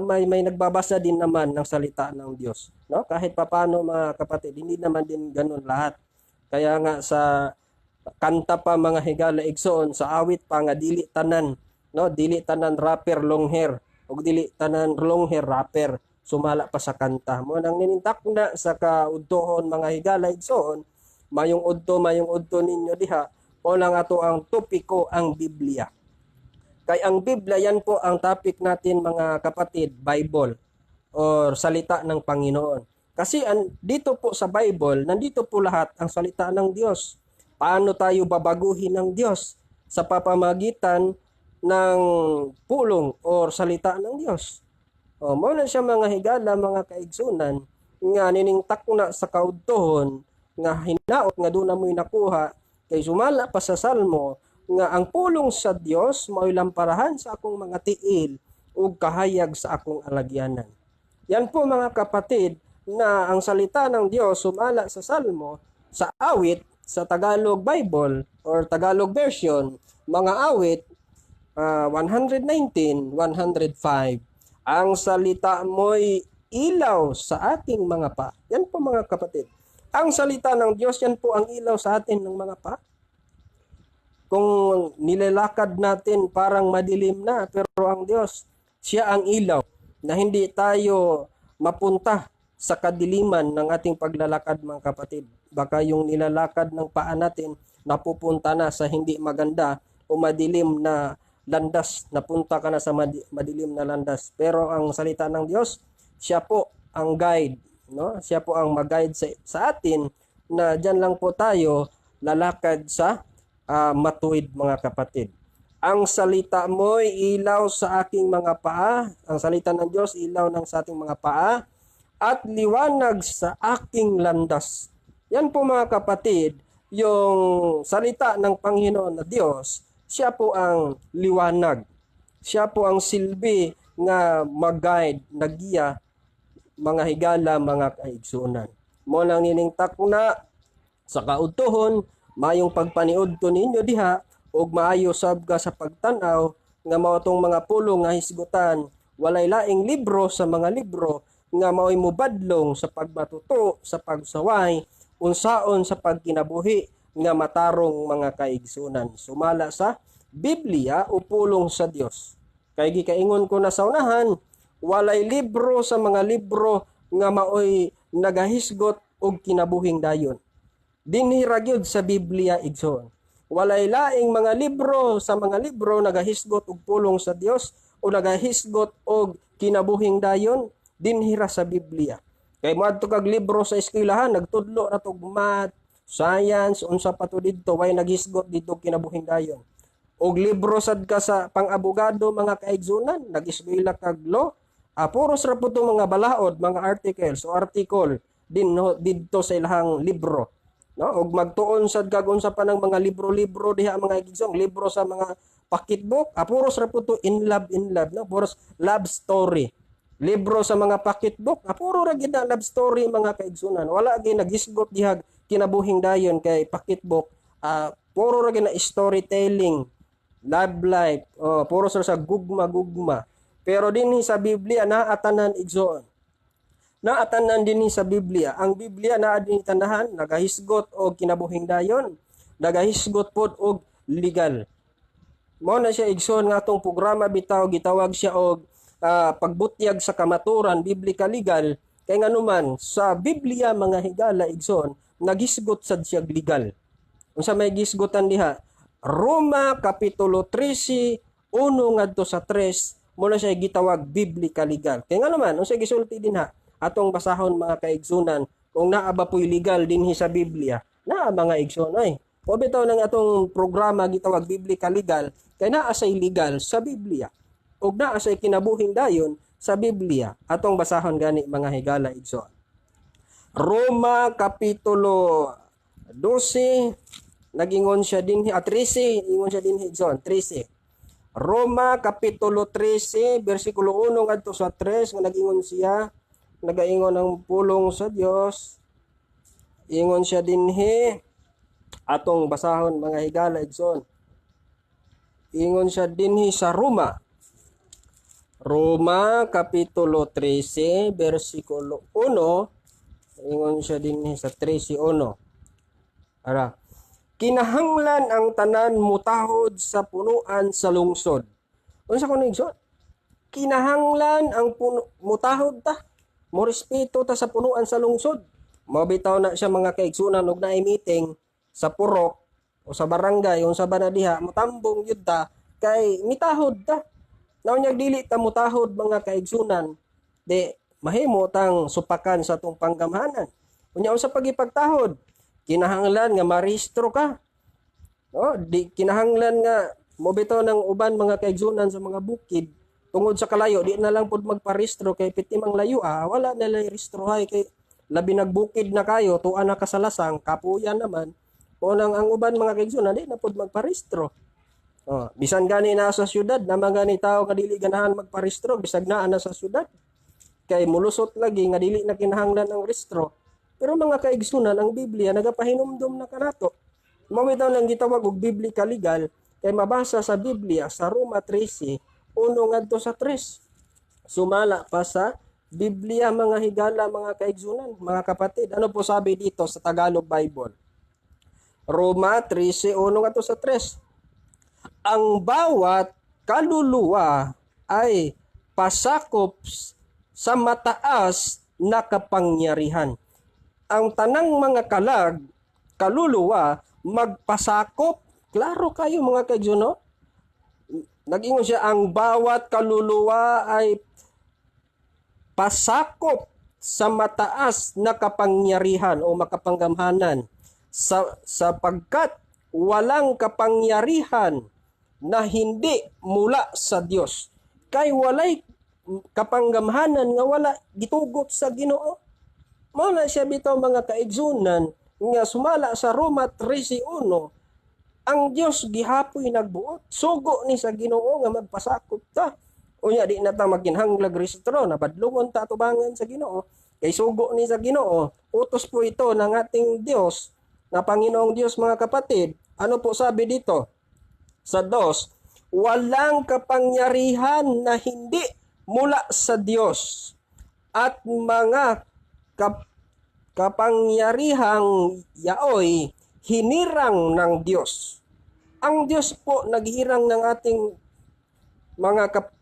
may nagbabasa din naman ng salita ng Diyos, no? Kahit papano, mga kapatid, hindi naman din ganun lahat. Kaya nga sa kanta pa, mga higala, igsoon, sa awit pa nga dili tanan, no, dili tanan rapper long hair ug dili tanan long hair rapper, sumala pa sa kanta mo nang ninintak na sa kaudtohon, mga higala, igsoon. Mayong udto, mayong udto ninyo diha. O lang ato ang topiko ang Biblia, kay ang Biblia, yan po ang topic natin, mga kapatid, Bible or salita ng Panginoon. Kasi dito po sa Bible, nandito po lahat ang salita ng Diyos. Paano tayo babaguhin ng Diyos? Sa papamagitan ng pulong or salita ng Diyos. O, mao na siya, mga higala, mga kaigsunan, nga nining takna sa kaudtohon, nga hinaot nga doon na mo'y nakuha, kay sumala pa sa Salmo, nga ang pulong sa Dios mao'y lamparahan sa akong mga tiil ug kahayag sa akong alagyanan. Yan po, mga kapatid, na ang salita ng Diyos sumala sa Salmo, sa awit, sa Tagalog Bible or Tagalog version, mga awit 119, 105. Ang salita mo'y ilaw sa ating mga paa. Yan po, mga kapatid. Ang salita ng Diyos, yan po ang ilaw sa atin ng mga paa. Kung nilalakad natin, parang madilim na, pero ang Diyos, siya ang ilaw na hindi tayo mapunta sa kadiliman ng ating paglalakad, mga kapatid. Baka yung nilalakad ng paa natin, napupunta na sa hindi maganda o madilim na landas, napunta ka na sa madilim na landas. Pero ang salita ng Diyos, siya po ang guide, no? Siya po ang mag-guide sa atin na diyan lang po tayo lalakad sa matuwid, mga kapatid. Ang salita mo'y ilaw sa aking mga paa. Ang salita ng Diyos, ilaw ng sa ating mga paa at liwanag sa aking landas. Yan po, mga kapatid, yung salita ng Panginoon na Diyos, siya po ang liwanag. Siya po ang silbi nga mag-guide, nagiya, mga higala, mga kaigsunan. Mo lang nining takna sa kaudtohon, mayong pagpaniudto ninyo diha ug maayo sab ka sa pagtan-aw nga mao tong mga pulong nga hisgutan, walay laing libro sa mga libro nga mao'y mubadlong sa pagmatuto, sa pagsaway, unsaon sa pagkinabuhi nga matarong, mga kaigsunan, sumala sa Biblia o pulong sa Dios. Kay gikaingon ko na sa unahan, walay libro sa mga libro nga maoy nagahisgot og kinabuhing dayon. Dinhi ra gyud sa Biblia, igsoon. Walay laing mga libro sa mga libro nagahisgot og pulong sa Dios o nagahisgot og kinabuhing dayon, dinhi ra sa Biblia. Kay moadto kag libro sa eskwelahan, nagtudlo ra tog math, science, unsa pa to didto, way naghisgot didto kinabuhing dayon. Og libro sad ka sa pang-abogado, mga kaigsunan, nag-eskwela kag law, puros ra po mga balaod, mga articles o article din no, didto sa ilahang libro. No? Og magtuon sad kag unsa pa ng mga libro-libro diha, mga igsoon, libro sa mga pocketbook, puros ra po to in love, no? Puros love story. Libro sa mga pocketbook, puro ra gid na love story, mga kaigsunan. Wala gyud naghisgot dihag kinabuhing dayon kay pocketbook, puro ra gid na storytelling, love life, oh, puro sa gugma-gugma. Pero dinhi sa Biblia naa tanan, igsoon. Naatanan dinhi sa Biblia. Ang Biblia naa dinhi tanahan, nagahisgot og kinabuhing dayon, nagahisgot pod og legal. Mao na siya, igsoon, nga atong programa bitaw gitawag siya og pagbutyag sa kamaturan, biblical legal, kay nganuman sa Biblia, mga higala, igsoon, nagisgot sad siya legal. Unsa may gisgotan diha? Roma kapitulo 13, 1 ngadto sa 3, mo na siya gitawag biblical legal. Kay nganuman, unsa gisulti dinha? Atong basahon, mga kaigsunan, kung naa ba po'y legal dinhi sa Biblia. Naa, mga igsoon ay. O bitaw nang atong programa gitawag biblical legal kay naa say legal sa Biblia. Ug naa say kinabuhing dayon sa Biblia. Atong basahon gani, mga higala, igsoon. Roma kapitulo 12, nagingon siya dinhi at 13, ingon siya dinhi, igsoon, 13. Roma kapitulo 13 bersikulo 1 ngadto sa 3 nga nagingon siya, nagaingon ang pulong sa Dios. Ingon siya dinhi, atong basahon, mga higala, igsoon. Ingon siya dinhi sa Roma. Roma kapitulo 13 bersikulo 1, ingon siya dinhi sa 13:1. Ara. Kinahanglan ang tanan mutahod sa punuan sa lungsod. Unsa kuno, igsoon? Kinahanglan ang puno, mutahod ta. Morespeto ta sa punuan sa lungsod. Mao bitaw na siya, mga kaigsunan, og naay meeting sa purok o sa barangay, unsa ba na diha, motambong gyud ta kay mitahod ta. Naunyag dili ta mutahod, mga kaigsunan, di mahimo tang supakan sa atong panggamhanan. Unya, unsa pagipagtahod? Kinahanglan nga marehistro ka. No, di kinahanglan nga mo bitaw ng uban, mga kaigsunan, sa mga bukid tungod sa kalayo, di na lang pud magparehistro kay piti mang layo, wala na lang rehistrohay kay labi nagbukid na kayo, tuwa na kasalasang kapuyan naman. Mao nang ang uban, mga kaigsunan, di na pud magparehistro. Oh, bisan gani na sa syudad na mga gani tao nga dili ganahan magparehistro bisag naa na sa syudad kay mulusot lagi nga dili na kinahanglan ang rehistro. Pero, mga kaigsunan, ang Biblia nagapahinumdum na kanato. Mao bitaw nang gitawag og biblical legal kay mabasa sa Biblia sa Roma 13, 1 ngadto sa 3. Sumala pa sa Biblia, mga higala, mga kaigsunan, mga kapatid. Ano po sabi dito sa Tagalog Bible? Roma 13, 1 ngadto sa 3. Ang bawat kaluluwa ay pasakop sa mataas na kapangyarihan. Ang tanang mga kalag, kaluluwa, magpasakop. Klaro kayo, mga kaigsoon, no? Nag-ingon siya, ang bawat kaluluwa ay pasakop sa mataas na kapangyarihan o makapanggamhanan sapagkat walang kapangyarihan na hindi mula sa Dios. Kay walay kapanggamhanan nga wala gitugot sa Ginoo. Mao na siya bitaw, mga kaigsunan, nga sumala sa Roma 13:1, ang Dios gihapoy nagbuot. Sugo ni sa Ginoo nga magpasakop ta. Unya di na ta magkinahanglag rehistro, nabadlungon ta atubangan sa Ginoo kay sugo ni sa Ginoo. Utos po ito ng ating Dios na Panginoong Dios, mga kapatid. Ano po sabi dito? Sa 2, walang kapangyarihan na hindi mula sa Dios at mga kapangyarihang yaoy hinirang ng Diyos. Ang Diyos po naghirang ng ating mga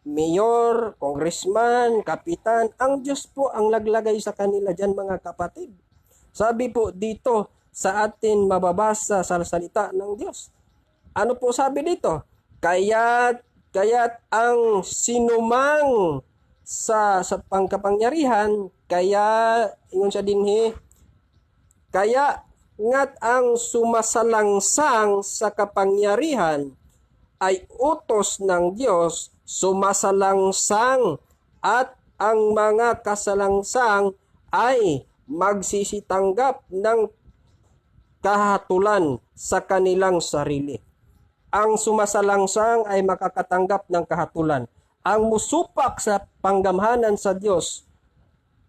mayor, congressman, kapitan. Ang Diyos po ang naglagay sa kanila dyan, mga kapatid. Sabi po dito sa atin mababasa sa salita ng Diyos. Ano po sabi dito? Kaya't ang sinumang sa pangkapangyarihan, kaya ingon siya dinhi, kaya nga't ang sumasalangsang sa kapangyarihan ay utos ng Diyos, sumasalangsang at ang mga kasalangsang ay magsisitanggap ng kahatulan sa kanilang sarili. Ang sumasalangsang ay makakatanggap ng kahatulan. Ang musupak sa panggamhanan sa Diyos,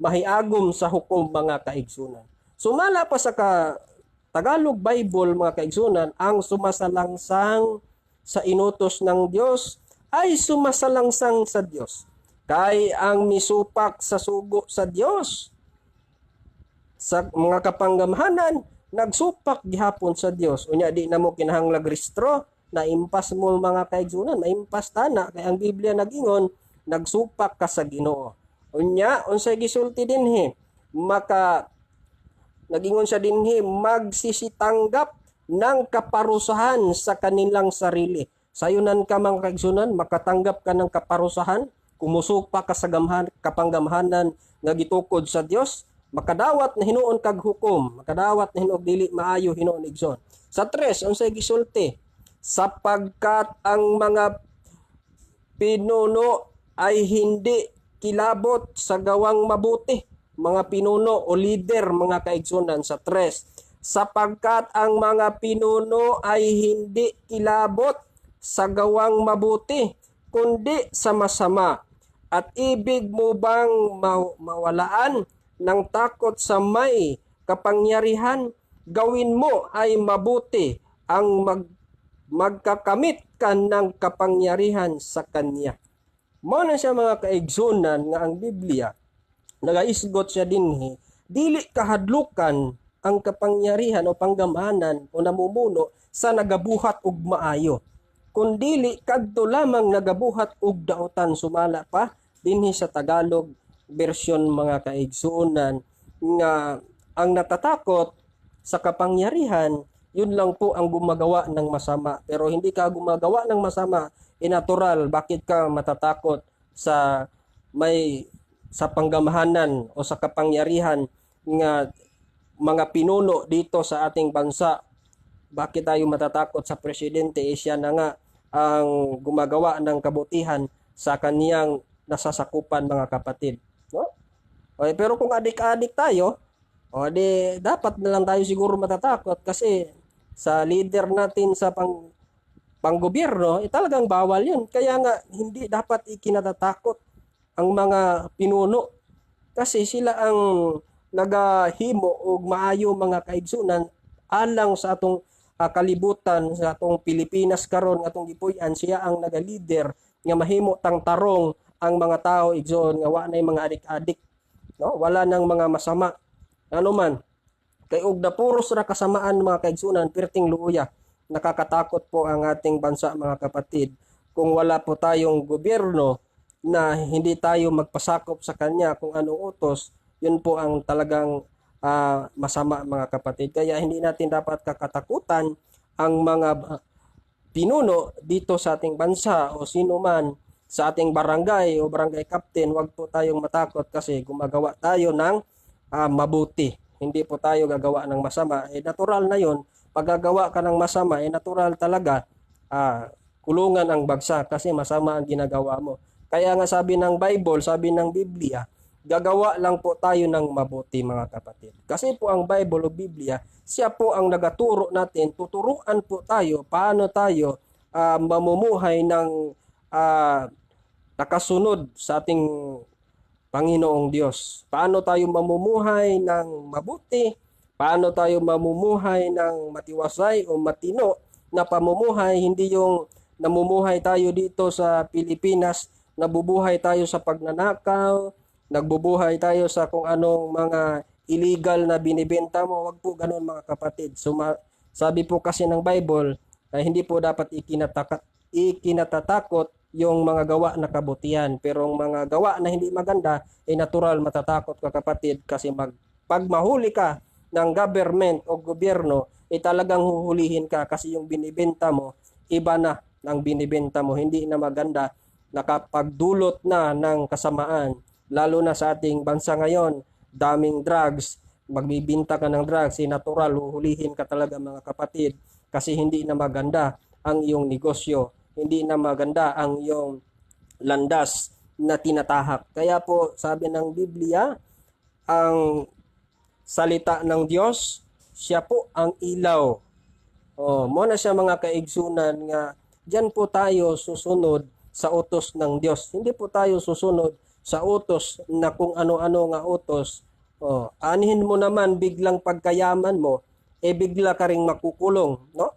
mahiagom sa hukom, mga kaigsunan. Sumala pa sa Tagalog Bible, mga kaigsunan, ang sumasalangsang sa inutos ng Diyos ay sumasalangsang sa Diyos. Kay ang misupak sa sugo sa Diyos sa mga kapanggamhanan, nagsupak gihapon sa Dios. Unya di na mo kinahanglag rehistro, naimpas mo, mga kaigsunan, naimpas tana kay ang Biblia nagingon nagsupak ka sa Ginoo. Unya unsay gisulti dinhi? Maka nagingon siya dinhi, magsisitanggap ng kaparusahan sa kanilang sarili. Sayunan ka, mga kaigsunan, makatanggap ka ng kaparusahan, kumusupak ka sa kapanggamhanan nga gitukod sa Dios, makadawat na hinuon kag hukom, makadawat na hinuon dili maayo hinuon, igsoon. Sa 3, unsay gisulti? Sapagkat ang mga pinuno ay hindi kilabot sa gawang mabuti. Mga pinuno o leader, mga kaigsunan, sa 3. Sapagkat ang mga pinuno ay hindi kilabot sa gawang mabuti, kundi sa masama. At ibig mo bang mawalaan ng takot sa may kapangyarihan? Gawin mo ay mabuti ang magkakamit ka ng kapangyarihan sa kanya. Mao na siya, mga kaigsunan, nga ang Biblia nagaisgot siya dinhi, dili kahadlukan ang kapangyarihan o panggamhanan o namumuno sa nagabuhat og maayo, kundili kadto lamang nagabuhat og dautan. Sumala pa dinhi sa Tagalog version, mga kaigsuonan, nga ang natatakot sa kapangyarihan, yun lang po ang gumagawa ng masama. Pero hindi ka gumagawa ng masama, eh natural, bakit ka matatakot sa may sa panggamhanan o sa kapangyarihan nga mga pinuno dito sa ating bansa? Bakit tayo matatakot sa presidente? Eh, siya na nga ang gumagawa ng kabutihan sa kaniyang nasasakupan, mga kapatid. No? Okay, pero kung adik-adik tayo, o di dapat na lang tayo siguro matatakot kasi sa leader natin sa panggobyerno, eh, talagang bawal yun. Kaya nga, hindi dapat ikinatatakot ang mga pinuno kasi sila ang nagahimo og maayo, mga kaigsunan, alang sa atong kalibutan, sa atong Pilipinas karon, atong gipuy-an. Siya ang naga-leader nga mahimo tang tarong ang mga tao, igsoon, nga wa nay mga adik-adik, no, wala nang mga masama. Ano man kay og napuros ra kasamaan, mga kaigsunan, perting luoya. Nakakatakot po ang ating bansa, mga kapatid, kung wala po tayong gobyerno na hindi tayo magpasakop sa kanya kung anong utos. Yun po ang talagang masama, mga kapatid. Kaya hindi natin dapat kakatakutan ang mga pinuno dito sa ating bansa o sino man sa ating barangay o barangay captain. Wag po tayong matakot kasi gumagawa tayo ng mabuti. Hindi po tayo gagawa ng masama. Eh natural na yon. Pag gagawa ka ng masama, eh natural talaga kulungan ang bagsak kasi masama ang ginagawa mo. Kaya nga sabi ng Bible, sabi ng Biblia, gagawa lang po tayo ng mabuti, mga kapatid. Kasi po ang Bible o Biblia, siya po ang nagaturo natin, tuturuan po tayo paano tayo mamumuhay ng nakasunod sa ating Panginoong Diyos. Paano tayo mamumuhay ng mabuti? Paano tayo mamumuhay ng matiwasay o matino na pamumuhay? Hindi yung namumuhay tayo dito sa Pilipinas, nabubuhay tayo sa pagnanakaw, nagbubuhay tayo sa kung anong mga illegal na binibenta mo. Wag po ganun, mga kapatid. Sabi po kasi ng Bible, ay hindi po dapat ikinatatakot yung mga gawa na kabutihan. Pero ang mga gawa na hindi maganda, ay natural matatakot ka, kapatid, kasi pag mahuli ka ng government o gobyerno, ay talagang huhulihin ka kasi yung binibenta mo, iba na ang binibenta mo, hindi na maganda, nakapagdulot na ng kasamaan. Lalo na sa ating bansa ngayon, daming drugs, magbibinta ka ng drugs, eh, natural, huhulihin ka talaga, mga kapatid, kasi hindi na maganda ang iyong negosyo, hindi na maganda ang iyong landas na tinatahak. Kaya po, sabi ng Biblia, ang salita ng Diyos, siya po ang ilaw. O, mo na siya, mga kaigsunan, nga diyan po tayo susunod sa utos ng Diyos. Hindi po tayo susunod sa utos na kung ano-ano nga utos. O, anihin mo naman biglang pagkayaman mo, eh bigla ka ring makukulong, no?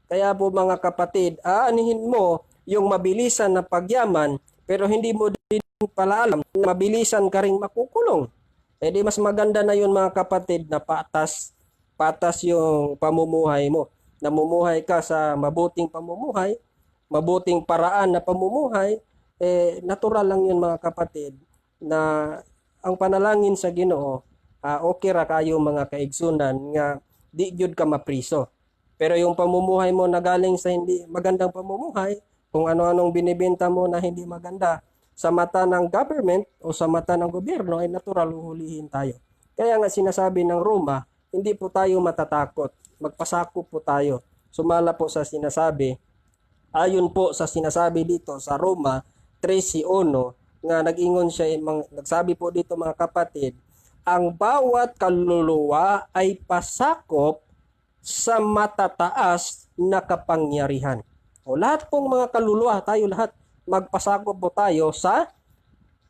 Kaya po, mga kapatid, aanihin mo yung mabilisan na pagyaman pero hindi mo din pala alam na mabilisan ka ring makukulong. Eh di mas maganda na yun, mga kapatid, na patas, patas yung pamumuhay mo. Namumuhay ka sa mabuting pamumuhay, mabuting paraan na pamumuhay, eh natural lang yun, mga kapatid, na ang panalangin sa Ginoo, okay ra kayo, mga kaigsunan, nga di gyud ka mapriso. Pero yung pamumuhay mo na galing sa hindi magandang pamumuhay, kung ano-anong binibenta mo na hindi maganda, sa mata ng government o sa mata ng gobyerno ay natural huhulihin tayo. Kaya nga sinasabi ng Roma, hindi po tayo matatakot. Magpasakop po tayo. Sumala po sa sinasabi, ayon po sa sinasabi dito sa Roma 13:1 nga nag-ingon siya, nagsabi po dito, mga kapatid, ang bawat kaluluwa ay pasakop sa matataas na kapangyarihan. O lahat pong mga kaluluwa, tayo lahat, magpasakop po tayo sa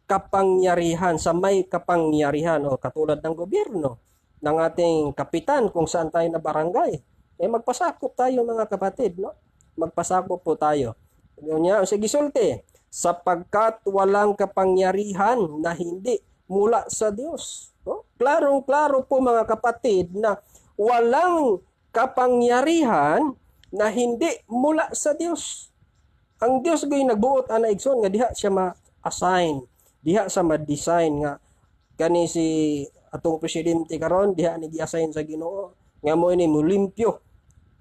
kapangyarihan, sa may kapangyarihan, o katulad ng gobyerno, ng ating kapitan kung saan tayo na barangay. Eh magpasakop tayo, mga kapatid, no? Magpasakop po tayo. Yun niya, sige sulti, sapagkat walang kapangyarihan na hindi mula sa Diyos. No? Klarong-klaro po, mga kapatid, na walang kapangyarihan na hindi mula sa Dios. Ang Dios gyud nagbuot ana, igsoon, nga diha siya ma-assign, diha sa ma-design nga kani si atong presidente karon, diha ni gi-assign sa Ginoo nga mo ni mulimpyo,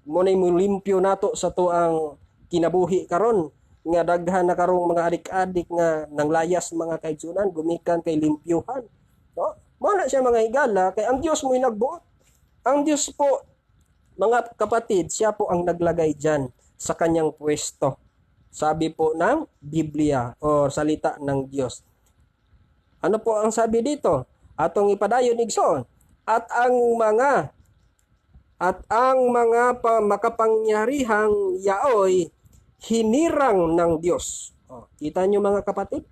mo ni mulimpyo nato sa tuang kinabuhi karon nga daghan na karong mga adik-adik nga nanglayas, mga kaigsunan, gumikan kay limpyuhan, no? Mo na siya, mga higala, kay ang Dios mo'y nagbuot. Ang Dios po, mga kapatid, siya po ang naglagay diyan sa kanyang pwesto, sabi po ng Biblia o salita ng Diyos. Ano po ang sabi dito? Atong ipadayon, igsoon. At ang mga makapangyarihang yaoy hinirang ng Diyos. O, kita nyo, mga kapatid?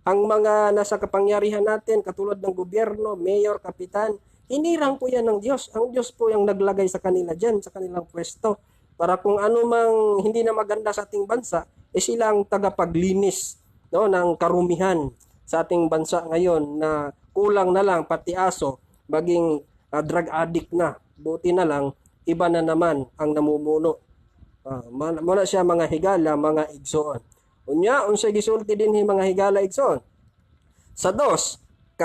Ang mga nasa kapangyarihan natin, katulad ng gobyerno, mayor, kapitan, hinirang po yan ng Diyos. Ang Diyos po yung naglagay sa kanila dyan, sa kanilang pwesto. Para kung ano mang hindi na maganda sa ating bansa, eh sila ang tagapaglinis, no, ng karumihan sa ating bansa ngayon na kulang na lang pati aso maging drug addict na. Buti na lang, iba na naman ang namumuno. Muna siya, mga higala, mga igsoon. Unya, unsay gisulti dinhi, mga higala, igsoon? Sa 2,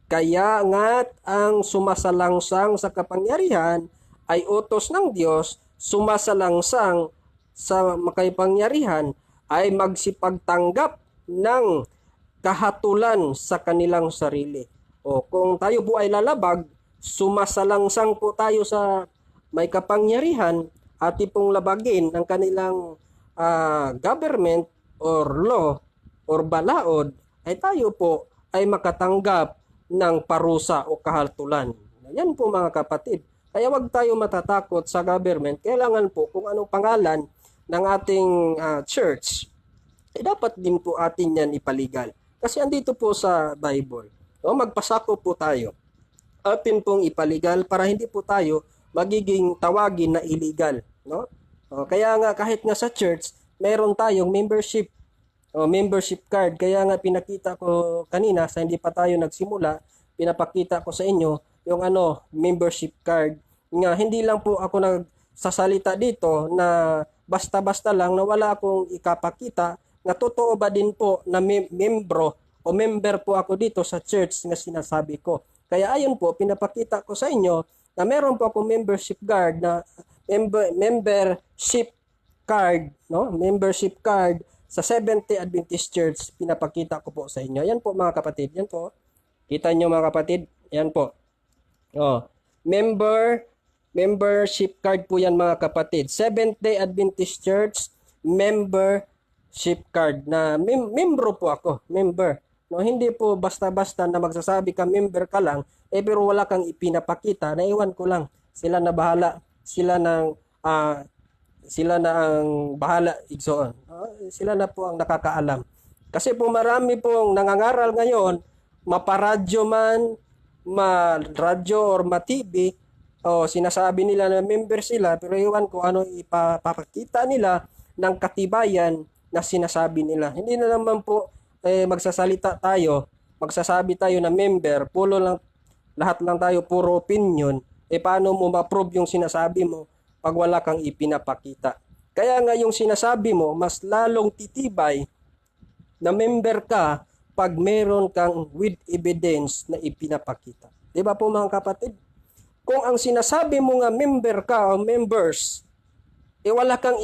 kaya nga't ang sumasalangsang sa kapangyarihan ay utos ng Diyos, sumasalangsang sa makapangyarihan ay magsipagtanggap ng kahatulan sa kanilang sarili. O kung tayo po ay lalabag, sumasalangsang po tayo sa may kapangyarihan, ati pong labagin ang kanilang government or law or balaod, ay tayo po ay makatanggap ng parusa o kahatulan. Yan po, mga kapatid. Kaya wag tayo matatakot sa government. Kailangan po kung anong pangalan ng ating church, eh dapat din po atin yan ipaligal. Kasi andito po sa Bible. No, magpasako po tayo. Atin pong ipaligal para hindi po tayo magiging tawagin na illegal, no? O, kaya nga kahit nga sa church, meron tayong membership o membership card. Kaya nga pinakita ko kanina sa hindi pa tayo nagsimula, pinapakita ko sa inyo yung ano, membership card. Nga hindi lang po ako nagsasalita dito na basta-basta lang na wala akong ikapakita nga totoo ba din po na membro o member po ako dito sa church nga sinasabi ko. Kaya ayun po, pinapakita ko sa inyo na meron po akong membership card na membership card, no? Membership card sa Seventh-day Adventist Church, pinapakita ko po sa inyo. Yan po, mga kapatid, yan po. Kita nyo, mga kapatid, yan po. Oh, membership card po yan, mga kapatid. Seventh-day Adventist Church membership card na membro po ako, member. No, hindi po basta-basta na magsasabi ka member ka lang eh pero wala kang ipinapakita, naiwan ko lang. Sila na bahala, sila na ang bahala, igsoon. Sila na po ang nakakaalam. Kasi po marami pong nangangaral ngayon, maparadyo man, ma-radyo or ma-TV, o sinasabi nila na member sila, pero iwan ko ano ipapakita nila ng katibayan na sinasabi nila. Hindi na naman po eh, magsasalita tayo, magsasabi tayo na member, puro lang, lahat lang tayo puro opinion, eh paano mo ma-prove yung sinasabi mo pag wala kang ipinapakita? Kaya nga yung sinasabi mo, mas lalong titibay na member ka pag meron kang with evidence na ipinapakita. Di ba po, mga kapatid? Kung ang sinasabi mo nga member ka o members, eh wala kang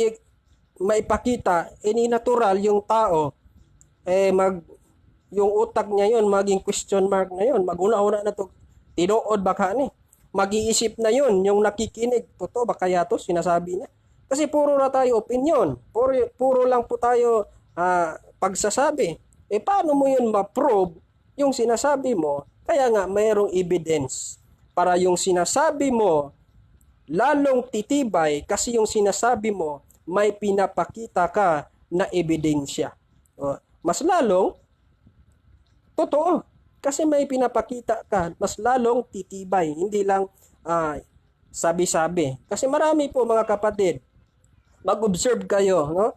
maipakita, eh ni natural yung tao, eh yung utak niya yun, maging question mark na yun, maguna-una na to, tinuod ba ka ni? Mag-iisip na yun, yung nakikinig, totoo ba kaya to, sinasabi niya? Kasi puro na tayo opinion, puro lang po tayo pagsasabi. Eh paano mo yun ma-prove yung sinasabi mo? Kaya nga mayroong evidence para yung sinasabi mo lalong titibay kasi yung sinasabi mo may pinapakita ka na ebidensya. O, mas lalong totoo kasi may pinapakita ka, mas lalong titibay, hindi lang sabi-sabi. Kasi marami po, mga kapatid, mag-observe kayo, no?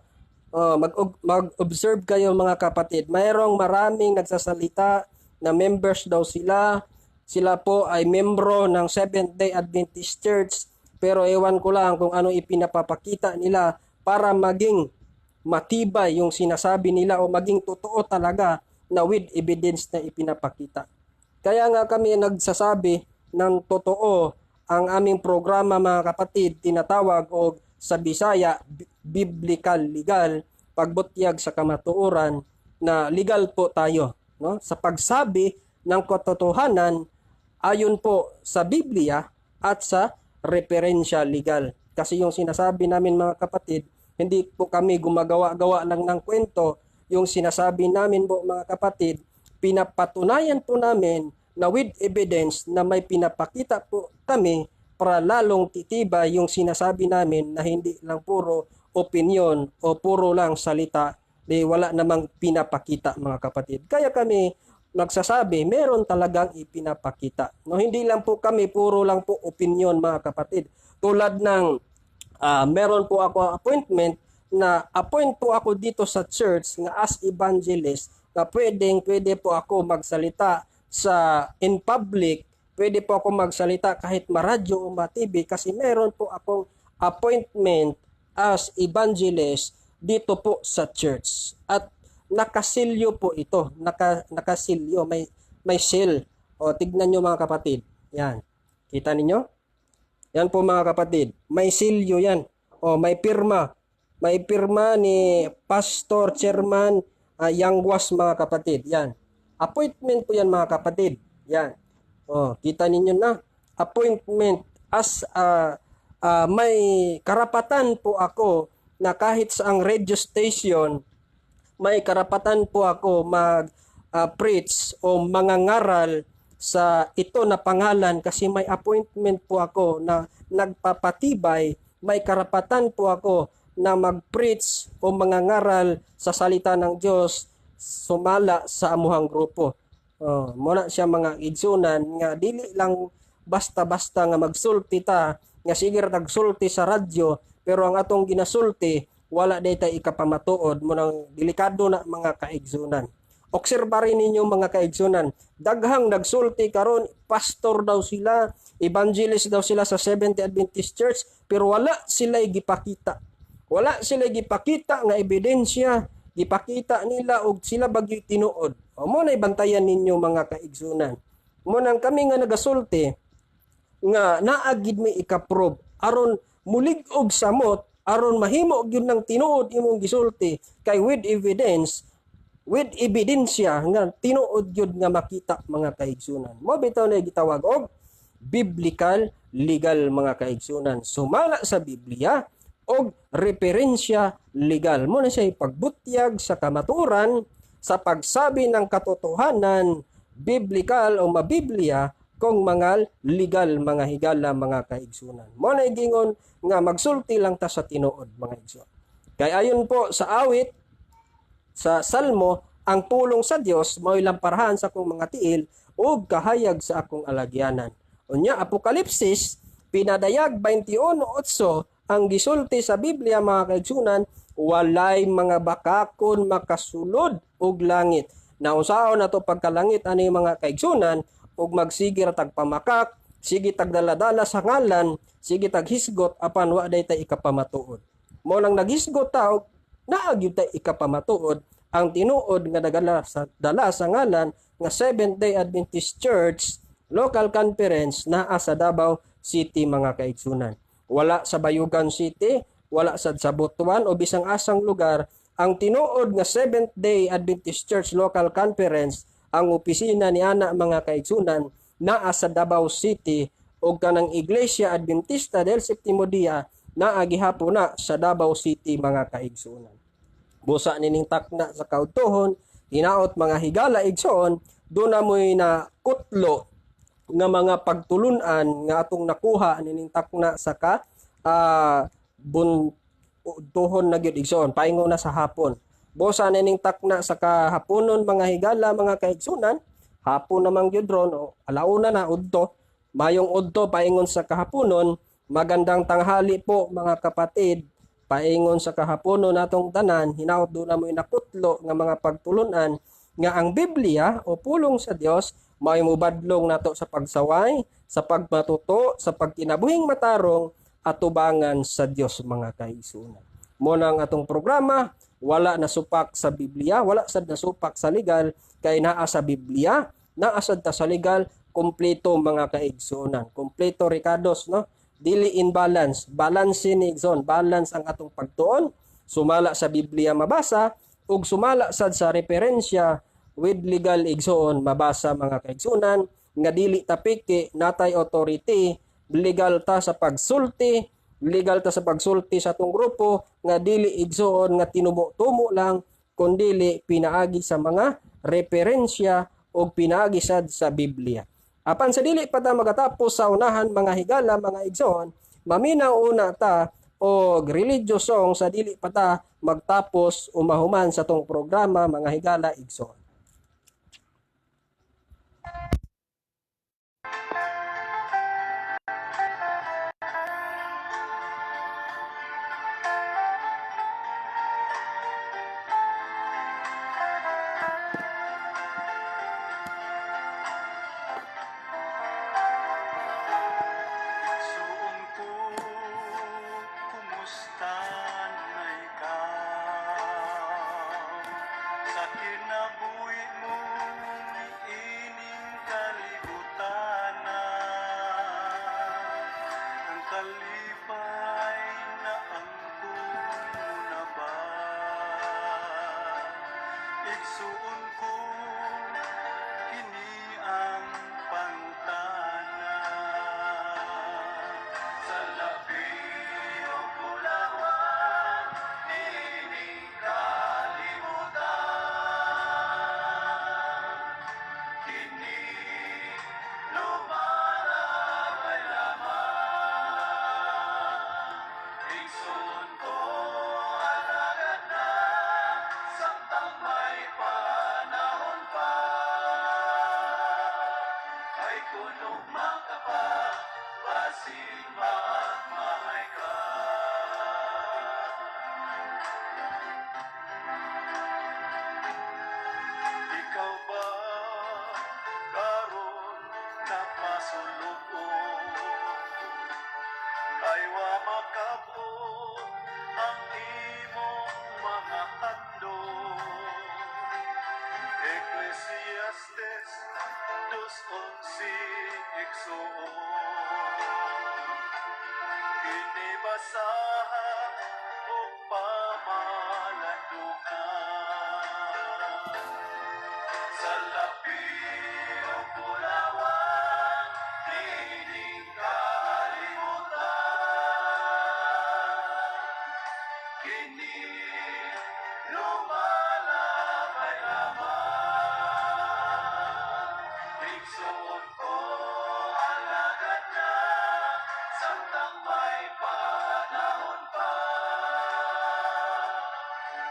Oh, mag-observe kayo, mga kapatid. Mayroong maraming nagsasalita na members daw sila, Sila po ay membro ng Seventh-day Adventist Church, pero ewan ko lang kung ano ipinapapakita nila para maging matibay yung sinasabi nila o maging totoo talaga na with evidence na ipinapakita. Kaya nga kami nagsasabi ng totoo. Ang aming programa, mga kapatid, tinatawag og sa Bisaya biblical legal, pagbutyag sa kamatuoran na legal po tayo, no, sa pagsabi ng katotohanan ayon po sa Biblia at sa referensya legal. Kasi yung sinasabi namin, mga kapatid, hindi po kami gumagawa-gawa lang ng kwento. Yung sinasabi namin po, mga kapatid, pinapatunayan po namin na with evidence na may pinapakita po kami para lalong titibay yung sinasabi namin na hindi lang puro opinion o puro lang salita, di wala namang pinapakita, mga kapatid. Kaya kami nagsasabi, meron talagang ipinapakita. No, hindi lang po kami puro lang po opinion, mga kapatid. Tulad ng meron po ako appointment na appoint po ako dito sa church nga as evangelist na pwedeng pwede po ako magsalita sa in public, pwede po ako magsalita kahit maradyo o ma-TV kasi meron po akong appointment as evangelist dito po sa church. At nakasilyo po ito, nakasilyo, may seal. O tignan nyo, mga kapatid. Yan. Kita ninyo? Yan po, mga kapatid. May silyo yan. O may pirma. May pirma ni Pastor Chairman Yangwas, mga kapatid. Yan. Appointment po yan, mga kapatid. Yan. O, kita ninyo na. Appointment as may karapatan po ako na kahit sa ang radio station, may karapatan po ako mag preach o mangangaral sa ito na pangalan kasi may appointment po ako na nagpapatibay, may karapatan po ako na mag-preach o mangangaral sa salita ng Diyos sumala sa amuhang grupo. Oh, muna siya, mga igsunan, nga dili lang basta-basta nga magsulti ta nga sige ra tagsulti sa radyo, pero ang atong ginasulti wala day tay ikapamatuod mo nang delikado na, mga kaigsunan. Obserba rin ninyo, mga kaigsunan, daghang nagsulti karon, pastor daw sila, evangelist daw sila sa Seventh Adventist Church, pero wala sila gipakita. Wala sila gipakita nga ebidensya, gipakita nila og sila bagyo'y tinuod. O mo na bantayan ninyo, mga kaigsunan. Mo nang kami nga nagasulti nga naa gid may ikaprove aron mulig-og samot, aron mahimo gyud ng tinuod imong gisulti kay with evidence, with ebidensya nga tinuod gyud nga makita, mga kaigsunan. Mo bitaw na gitawag og biblical legal, mga kaigsunan. Sumala sa Biblia og referensya legal. Mo na siya pagbutyag sa kamatuoran sa pagsabi ng katotohanan biblical o mabiblia kung mga legal, mga higala, mga kaigsunan. Mo na gingon nga magsulti lang ta sa tinuod, mga igsoon. Kay ayon po sa awit sa Salmo, ang pulong sa Dios mao'y lamparahan sa akong mga tiil ug kahayag sa akong alagyanan. Unya Apokalipsis pinadayag 21:8, ang gisulti sa Biblia, mga kaigsunan, walay mga bakakon makasulod og langit. Naunsaon nato pagkalangit ani, mga kaigsunan, ug magsige ra tag pamakak, sige tagdala-dala sa ngalan, sige taghisgot apan wa day tay ikapamatuod. Mo nang naghisgot ta og naa gyud tay ikapamatuod ang tinuod nga nagala sa dala sa ngalan nga Seventh Day Adventist Church Local Conference naa sa Davao City, mga kaigsunan. Wala sa Bayugan City, wala sa Butuan o bisang asang lugar ang tinuod nga Seventh Day Adventist Church Local Conference. Ang opisina ni ana, mga kaigsunan, naa sa Davao City ug kanang Iglesia Adventista del Septimo Dia naa gihapon na sa Davao City, mga kaigsunan. Busa nining takna sa kaudtohon, hinaot, mga higala igsoon, doon na mo'y na kutlo nga mga pagtulunan nga atong nakuha nining takna sa ka bun udtohon na gyud, igsoon, paingon na sa hapon. Busa nining takna sa kahaponon, mga higala, mga kaigsunan, hapon namang gyud ron o alauna na udto, mayong udto paingon sa kahaponon, magandang tanghali po, mga kapatid, paingon sa kahaponon natong tanan. Hinaot doon na mo'y nakutlo nga mga pagtulunan nga ang Biblia o pulong sa Dios Mao'y mobadlong nato sa pagsaway, sa pagmatuto, sa pagkinabuhing matarong atubangan sa Dios, mga kaigsuonan. Mao na ang atong programa, wala nasupak sa Biblia, wala sad nasupak sa legal, kay naa sa Biblia, naa sad ta sa legal, kumpleto, mga kaigsuonan. Kumpleto rekados, no? Dili in balance, balance ni, igsoon, balance ang atong pagtuon, sumala sa Biblia mabasa ug sumala sad sa referensya with legal, igsoon, mabasa, mga kaigsuonan, nga dili ta piki, natay authority, legal ta sa pagsulti, legal ta sa pagsulti sa atong grupo nga dili, igsoon, nga tinumo-tumo lang kundili pinaagi sa mga referensya o pinaagi sad sa Biblia. Apan sa dili pa ta magatapos sa unahan, mga higala, mga igsoon, maminaw una ta og religious song sa dili pa ta magtapos o mahuman sa tong programa, mga higala, igsoon. Igsoon ko, kumusta na ikaw? Sa kinabuhi mo niining kalibutan na ang kalipay na angkon mo na ba? Igsuon ko, kini ang pangutana. Sa labi o bulawan, niining kalibutan, kini lumalabay lamang. Igsoon ko, alagad na samtang may panahon pa, kay kuno makapa, basin magmahay ka. Ikaw ba karon nagmasulubon? Kay wa makabot ang imong mga handom. Ecclesiastes 2:11, igsoon. Kini basaha og pamalandungan. Sa labi o bulawan, niining kalibutan, kini lumalabay lamang. Igsoon ko, alagad na samtang may panahon pa,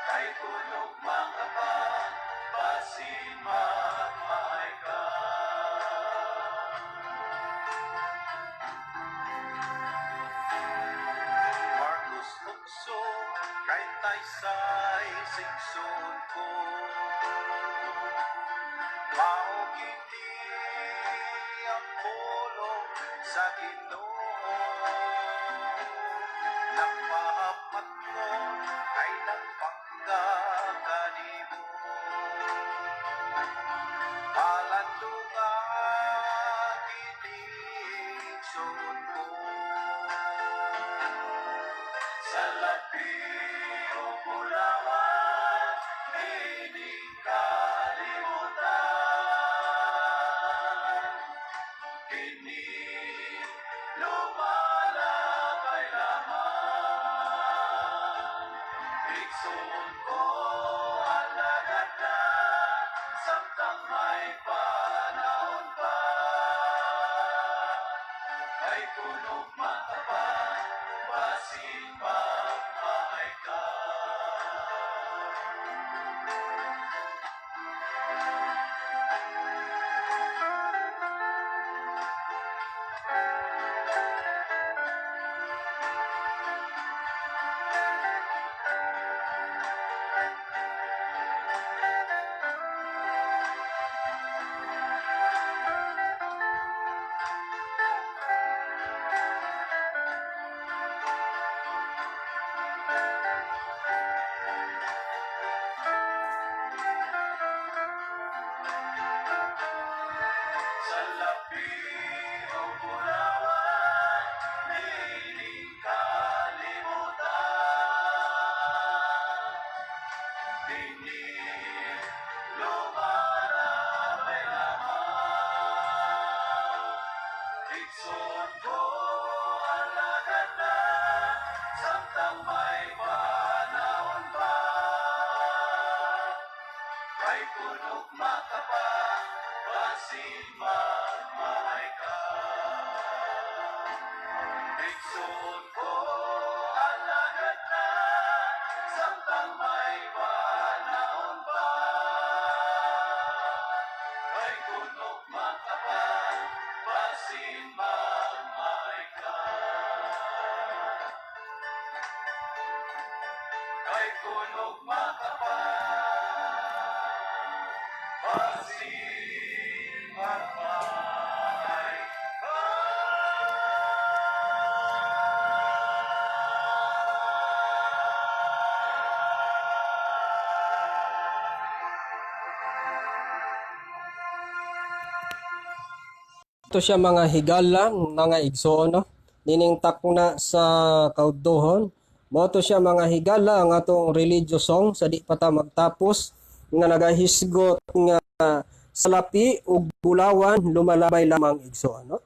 kay kunog mga pa, basin magmahay ka. Marcos 8:36, igsoon ko. Mao kini ang pulong sa Ginoo. Nagpahamatngon kay nagpangga kanimo. Palandunga kini, igsoon ko. Sa labi o bulawan, niining kalibutan, kini. Dini lumalabay lamang. Igsoon ko, alagad na, samtang may panahon pa. Kay kun ugma ka pa, basin magmahay ka. Igsoon ko, alagad na, samtang may panahon pa. Kay kun ugma ka pa, basin magmahay ka. Kay kun ugma ka pa, basin magmahay ka. Ito siya, mga higala, mga igsoon, no? Nining takna sa kaudtohon. Mao to siya, mga higala, ang atong religious song sa di pa ta magtapos nga nagahisgot nga salapi ug bulawan lumalabay lamang, igsoon, no?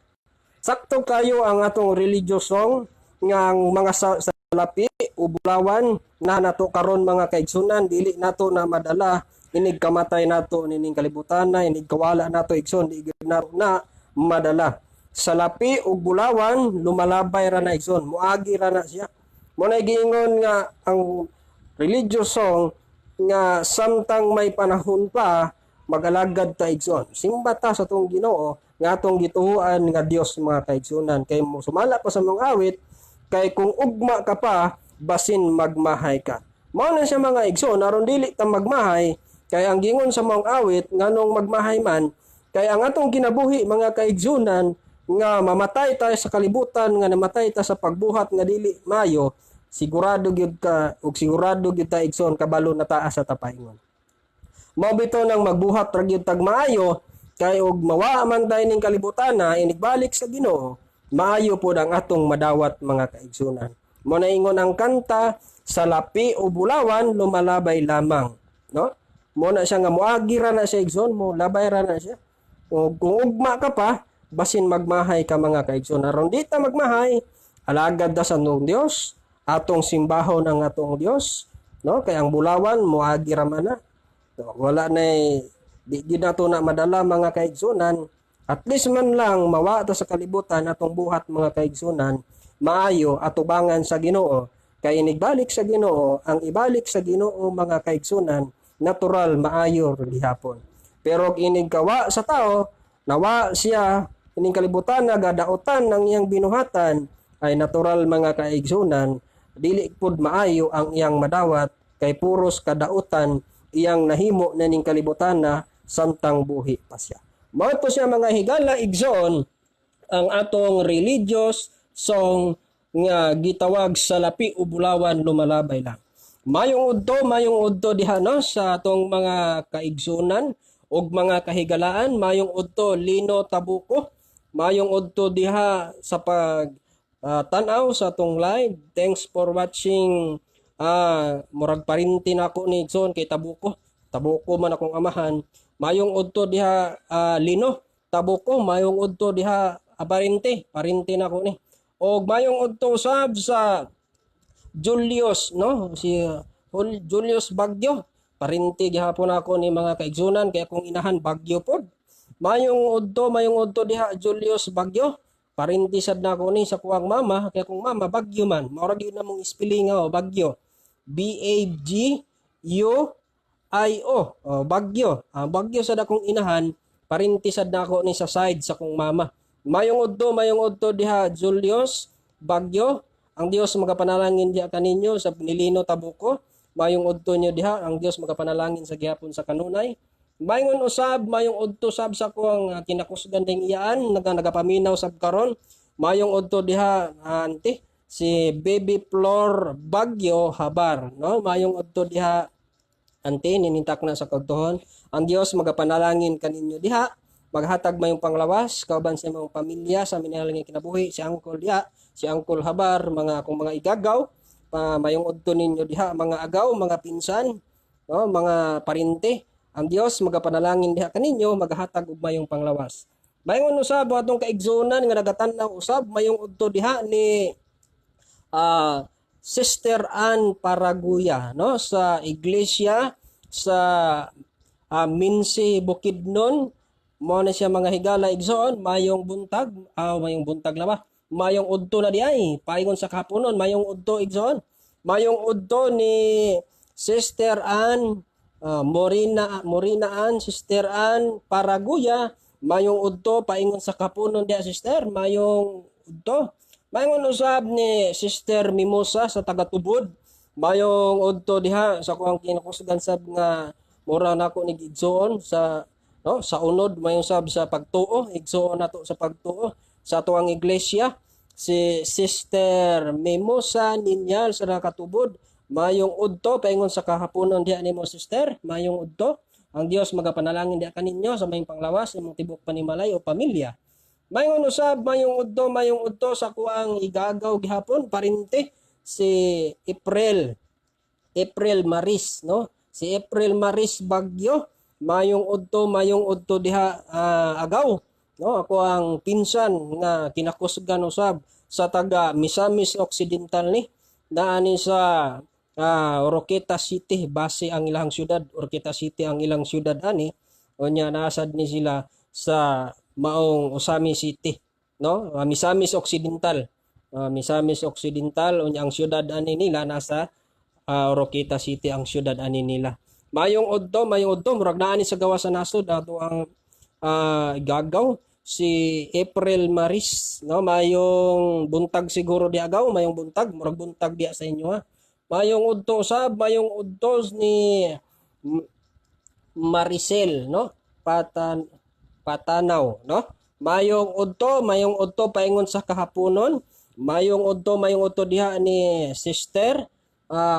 Sakto kayo ang atong religious song nga ang mga salapi ug bulawan na nato karon, mga kaigsunan, dili nato na madala inig kamatay nato nining kalibutan na, inig kawala nato, igsoon, di gyud nato na madala. Salapi ug bulawan lumalabay ra na, igsoon, moagi ra na siya. Mo na giingon nga ang religious song nga samtang may panahon pa, magalagad ta, igsoon, simba ta sa atong Ginoo nga atong gituohan nga Dios, mga kaigsunan, kay mo sumala pa sa mga awit, kay kung ugma ka pa, basin magmahay ka. Mao na siya, mga igsoon, aron dili ta magmahay, kay ang gingon sa maong awit nganong magmahay man, kay ang atong kinabuhi, mga kaigsunan, nga mamatay tayo sa kalibutan nga namatay ta sa pagbuhat nga dili mayo, sigurado gyud ka ug sigurado gyud ta, igsoon, kabalo na taa sa tapaingon. Mao bitaw nang magbuhat ra gyud tag maayo, kay og mawa man tayo ning kalibutan na, inigbalik sa Ginoo, maayo pod ang atong madawat, mga kaigsunan. Mo na ingon ang kanta, salapi o bulawan lumalabay lamang, no? Mo na siya nga moagi ra na siya, igsoon, mo labay ra na siya. O kung ugma ka pa, basin magmahay ka, mga kaigsoon. Aron di ta magmahay, alagad ta sa atong Dios, atong simbahon ang atong Dios, no? Kay ang bulawan moagi ra man na. So, wala na di gid nato na madala, mga kaigsunan. At least man lang mawa ta sa kalibutan, atong buhat, mga kaigsunan, maayo atubangan sa Ginoo, kay inigbalik sa Ginoo, ang ibalik sa Ginoo, mga kaigsunan, natural maayo gihapon. Pero og inig kawa sa tao, nawa siya ining kalibutan, nagadautan ng iyang binuhatan, ay natural, mga kaigsunan, dili pud maayo ang iyang madawat, kay puros kadautan iyang nahimo na ning kalibutan na samtang buhi pa siya. Mao to siya, mga higala, igsoon, ang atong religious song nga gitawag Salapi o Bulawan Lumalabay Lang. Mayong udto diha, no, sa atong mga kaigsunan ug mga kahigalaan, mayong udto Lino Tabuco. Mayong udto diha sa pag tan-aw sa atong live. Thanks for watching. Murag parinti na ako ni igsoon kay Tabuco. Tabuco man akong amahan. Mayong udto diha, Lino Tabuco, mayong udto diha, aparente, parente na ako ni. Og mayong udto sab sa Julius, no? Si Julius Bagyo. Parente gihapon ako ni, mga kaigsunan, kay akong inahan Bagyo pod. Mayong udto diha, Julius Bagyo. Parente sad na ako ni sa kuwang mama, kay akong mama Bagyo man. Mao ra gyud na mong spelling nga, oh, Bagyo. BAGU IO, oh, Bagyo. Ang Bagyo sad akong inahan, parente sad na ako ni sa side sa kong mama. Mayong udto diha, Julius Bagyo. Ang Dios magapanalangin diha kaninyo sa Nilino Tabuco. Mayong udto nyo diha, ang Dios magapanalangin sa gihapon sa kanunay. Mayngon usab, mayong udto sab sa kuang kinakusgan ding iyaan, nagapaminaw sab karon. Mayong udto diha, ante, si Baby Flor Bagyo Habar, no? Mayong udto diha, ante, ninintak na sa kagtuhon. Ang Dios magapanalangin kaninyo diha, maghatag mayong panglawas kauban sa imong pamilya sa minahal nga kinabuhi, si Uncle diha, si Uncle Habar, mga akong mga igagaw, pa mayong udto ninyo diha, mga agaw, mga pinsan. no, mga parente. Ang Dios magapanalangin diha kaninyo, magahatag og mayong panglawas. Mayon usab atong kaigsuonan nga nagatan-aw usab, mayong udto diha ni Sister Ann Paraguya, no, sa iglesia sa Minsi, Bukidnon. Mo na siya, mga higala igsoon. Mayong buntag, mayong buntag na ba, mayong udto na di ay paingon sa kahaponon. Mayong udto, igsoon, mayong udto ni Sister Ann Morina, Morina Ann, Sister Ann Paraguya. Mayong udto paingon sa kahaponon diha, sister. Mayong udto. Mayon usab ni Sister Mimosa sa taga-Tubod. Mayong udto diha sa kuang kinakusgan sab nga mura nako ni igsoon sa, no, sa unod. Mayong sab sa pagtuo, igsoon nato sa pagtuo sa atuang iglesia, si Sister Mimosa Ninyal sa nakatubod. Mayong udto paingon sa kahaponon diha nimo, sister. Mayong udto. Ang Dios magapanalangin diha kaninyo sa mayong panglawas, imong tibok panimalay o pamilya. Mayon usab, mayong udto, mayong udto sa kuang igagaw gihapon parente, si April April Maris, no? Si April Maris Bagyo, mayong udto, mayong udto diha, agaw, no? Ako ang pinsan nga kinakusgan usab sa taga Misamis Occidental ni naani sa Oroquieta City base ang ilang syudad. Oroquieta City ang ilang syudad ani. Unya naasad ni sila sa maong Ozamiz City, no? Misamis Occidental. Misamis Occidental, unya ang syudad ani nila nasa Oroquieta City ang syudad ani nila. Mayong udto, mayong udto, murag naa ni sa gawas sa nasod ato ang gagaw si April Maris, no? Mayong buntag siguro di agaw, mayong buntag, murag buntag diya sa inyo ha. Mayong udto sab, mayong udto ni Maricel, no? Patanaw, no? Mayong udto paingon sa kahaponon. Mayong udto diha ni Sister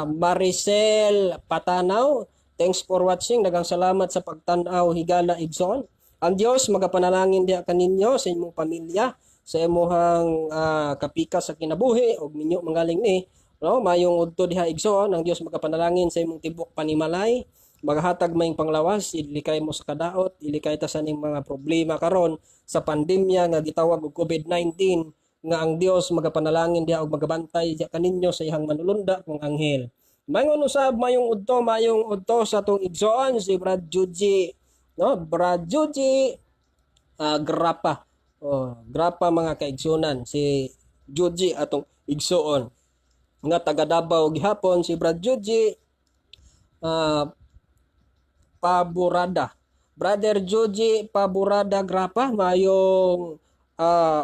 Maricel Patanaw. Thanks for watching. Daghang salamat sa pagtan-aw, higala igsoon. Ang Dios magapanalangin diha kaninyo sa imong pamilya, sa imuhang kapika sa kinabuhi og minyo mangaling ni. No, mayong udto diha, igsoon. Ang Dios magapanalangin sa imong tibok panimalay, magahatag mayong panglawas, ilikay mo sa kadaot, ilikay ta sa ning mga problema karon sa pandemya nga gitawag og COVID-19, nga ang Dios magapanalangin diha og magabantay diha kaninyo sa iyang manulunda kung anghel. Mayon usab, mayong udto sa atong igsoon si Brad Juji, no? Brad Juji Grapa. Oh, Grapa, mga kaigsunan, si Juji atong igsoon nga taga Davao gihapon, si Brad Juji Paborada. Brother Joji Paborada Grapa, mayong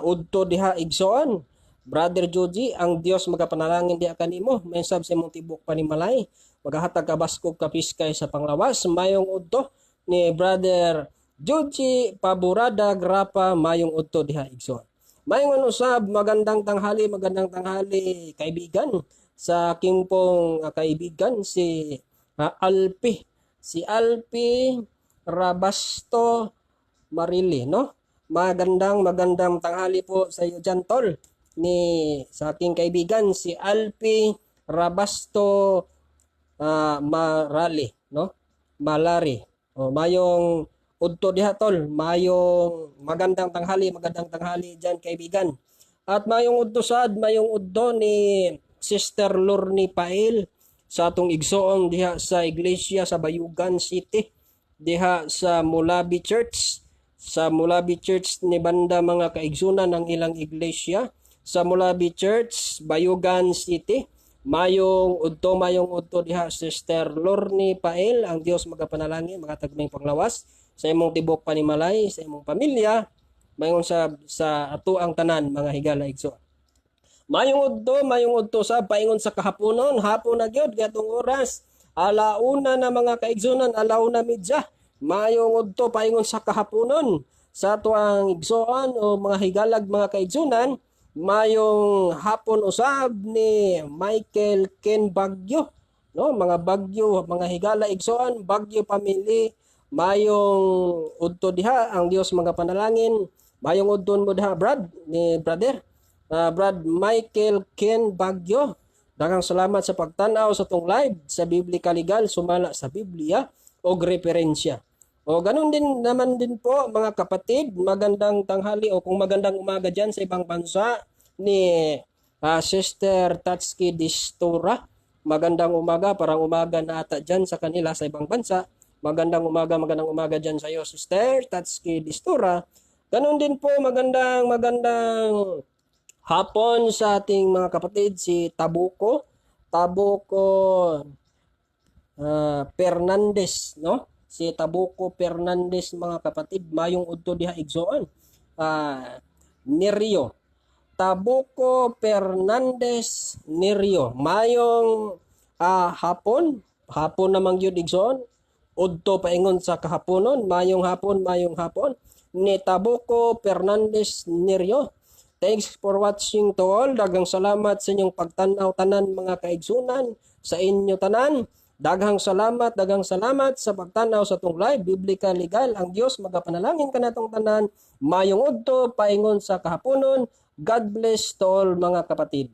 udto diha, igsoon. Brother Joji, ang Dios magapanalangin diha kanimo, may sab sa imong tibok panimalay, magahatag ka baskog kapiskay sa panglawas. Mayong udto ni Brother Joji Paborada Grapa, mayong udto diha, igsoon. Mayong usab, magandang tanghali kaibigan, sa aking pong kaibigan si Alpi. Si Alpi Rabasto Marili, no? Magandang magandang tanghali po sa iyo dyan, tol. Ni sa aking kaibigan si Alpi Rabasto Marali, no? Malari. O, mayong udto diha, tol. Mayong magandang tanghali diyan, kaibigan. At mayong udto sad, mayong udto ni Sister Lorny Pael sa atong igsoon diha sa iglesia sa Bayugan City, diha sa Mulabi Church, sa Mulabi Church ni banda, mga kaigsunan, ng ilang iglesia sa Mulabi Church, Bayugan City. Mayong udto, mayong udto diha, Sister Lorny Pael. Ang Dios magapanalangin, magatagming panglawas sa imong tibok panimalay, sa imong pamilya, mayon sa ato ang tanan, mga higala igsoon. Mayong udto sa paingon sa kahaponon, hapon na gyud gatong oras. Alauna na, mga kaigsunan, 1:30. Mayong udto paingon sa kahaponon. Sa ato ang igsoon o mga higalag mga kaigsunan, mayong hapon usab ni Michael Ken Bagyo. No, mga Bagyo, mga higala igsoon, Bagyo family, mayong udto diha, ang Dios mga panalangin. Mayong udto mo diha, Brad, ni brother. Brad Michael Ken Bagyo. Daghang salamat sa pagtan-aw sa atong live sa Biblica Legal sumala sa Biblia o referensya. O ganun din naman din po, mga kapatid, magandang tanghali o kung magandang umaga dyan sa ibang bansa ni Sister Tatsuki Distura. Magandang umaga, parang umaga na ata dyan sa kanila sa ibang bansa. Magandang umaga dyan sa iyo, Sister Tatsuki Distura. Ganun din po, magandang, magandang hapon sa ating mga kapatid, si Tabuko. Tabuko Fernandez, no? Si Tabuko Fernandez, mga kapatid, mayong udto diha, igsoon. Nerio. Tabuko Fernandez Nerio. Mayong hapon, hapon namang gyud, igsoon. Udto paingon sa kahaponon, mayong hapon, mayong hapon ni Tabuko Fernandez Nerio. Thanks for watching to all. Daghang salamat sa inyong pagtanaw tanan, mga kaigsunan, sa inyo tanan. Daghang salamat sa pagtanaw sa atong live Biblica Legal. Ang Dios magapanalangin kanatong tanan. Mayong udto paingon sa kahaponon. God bless to all, mga kapatid.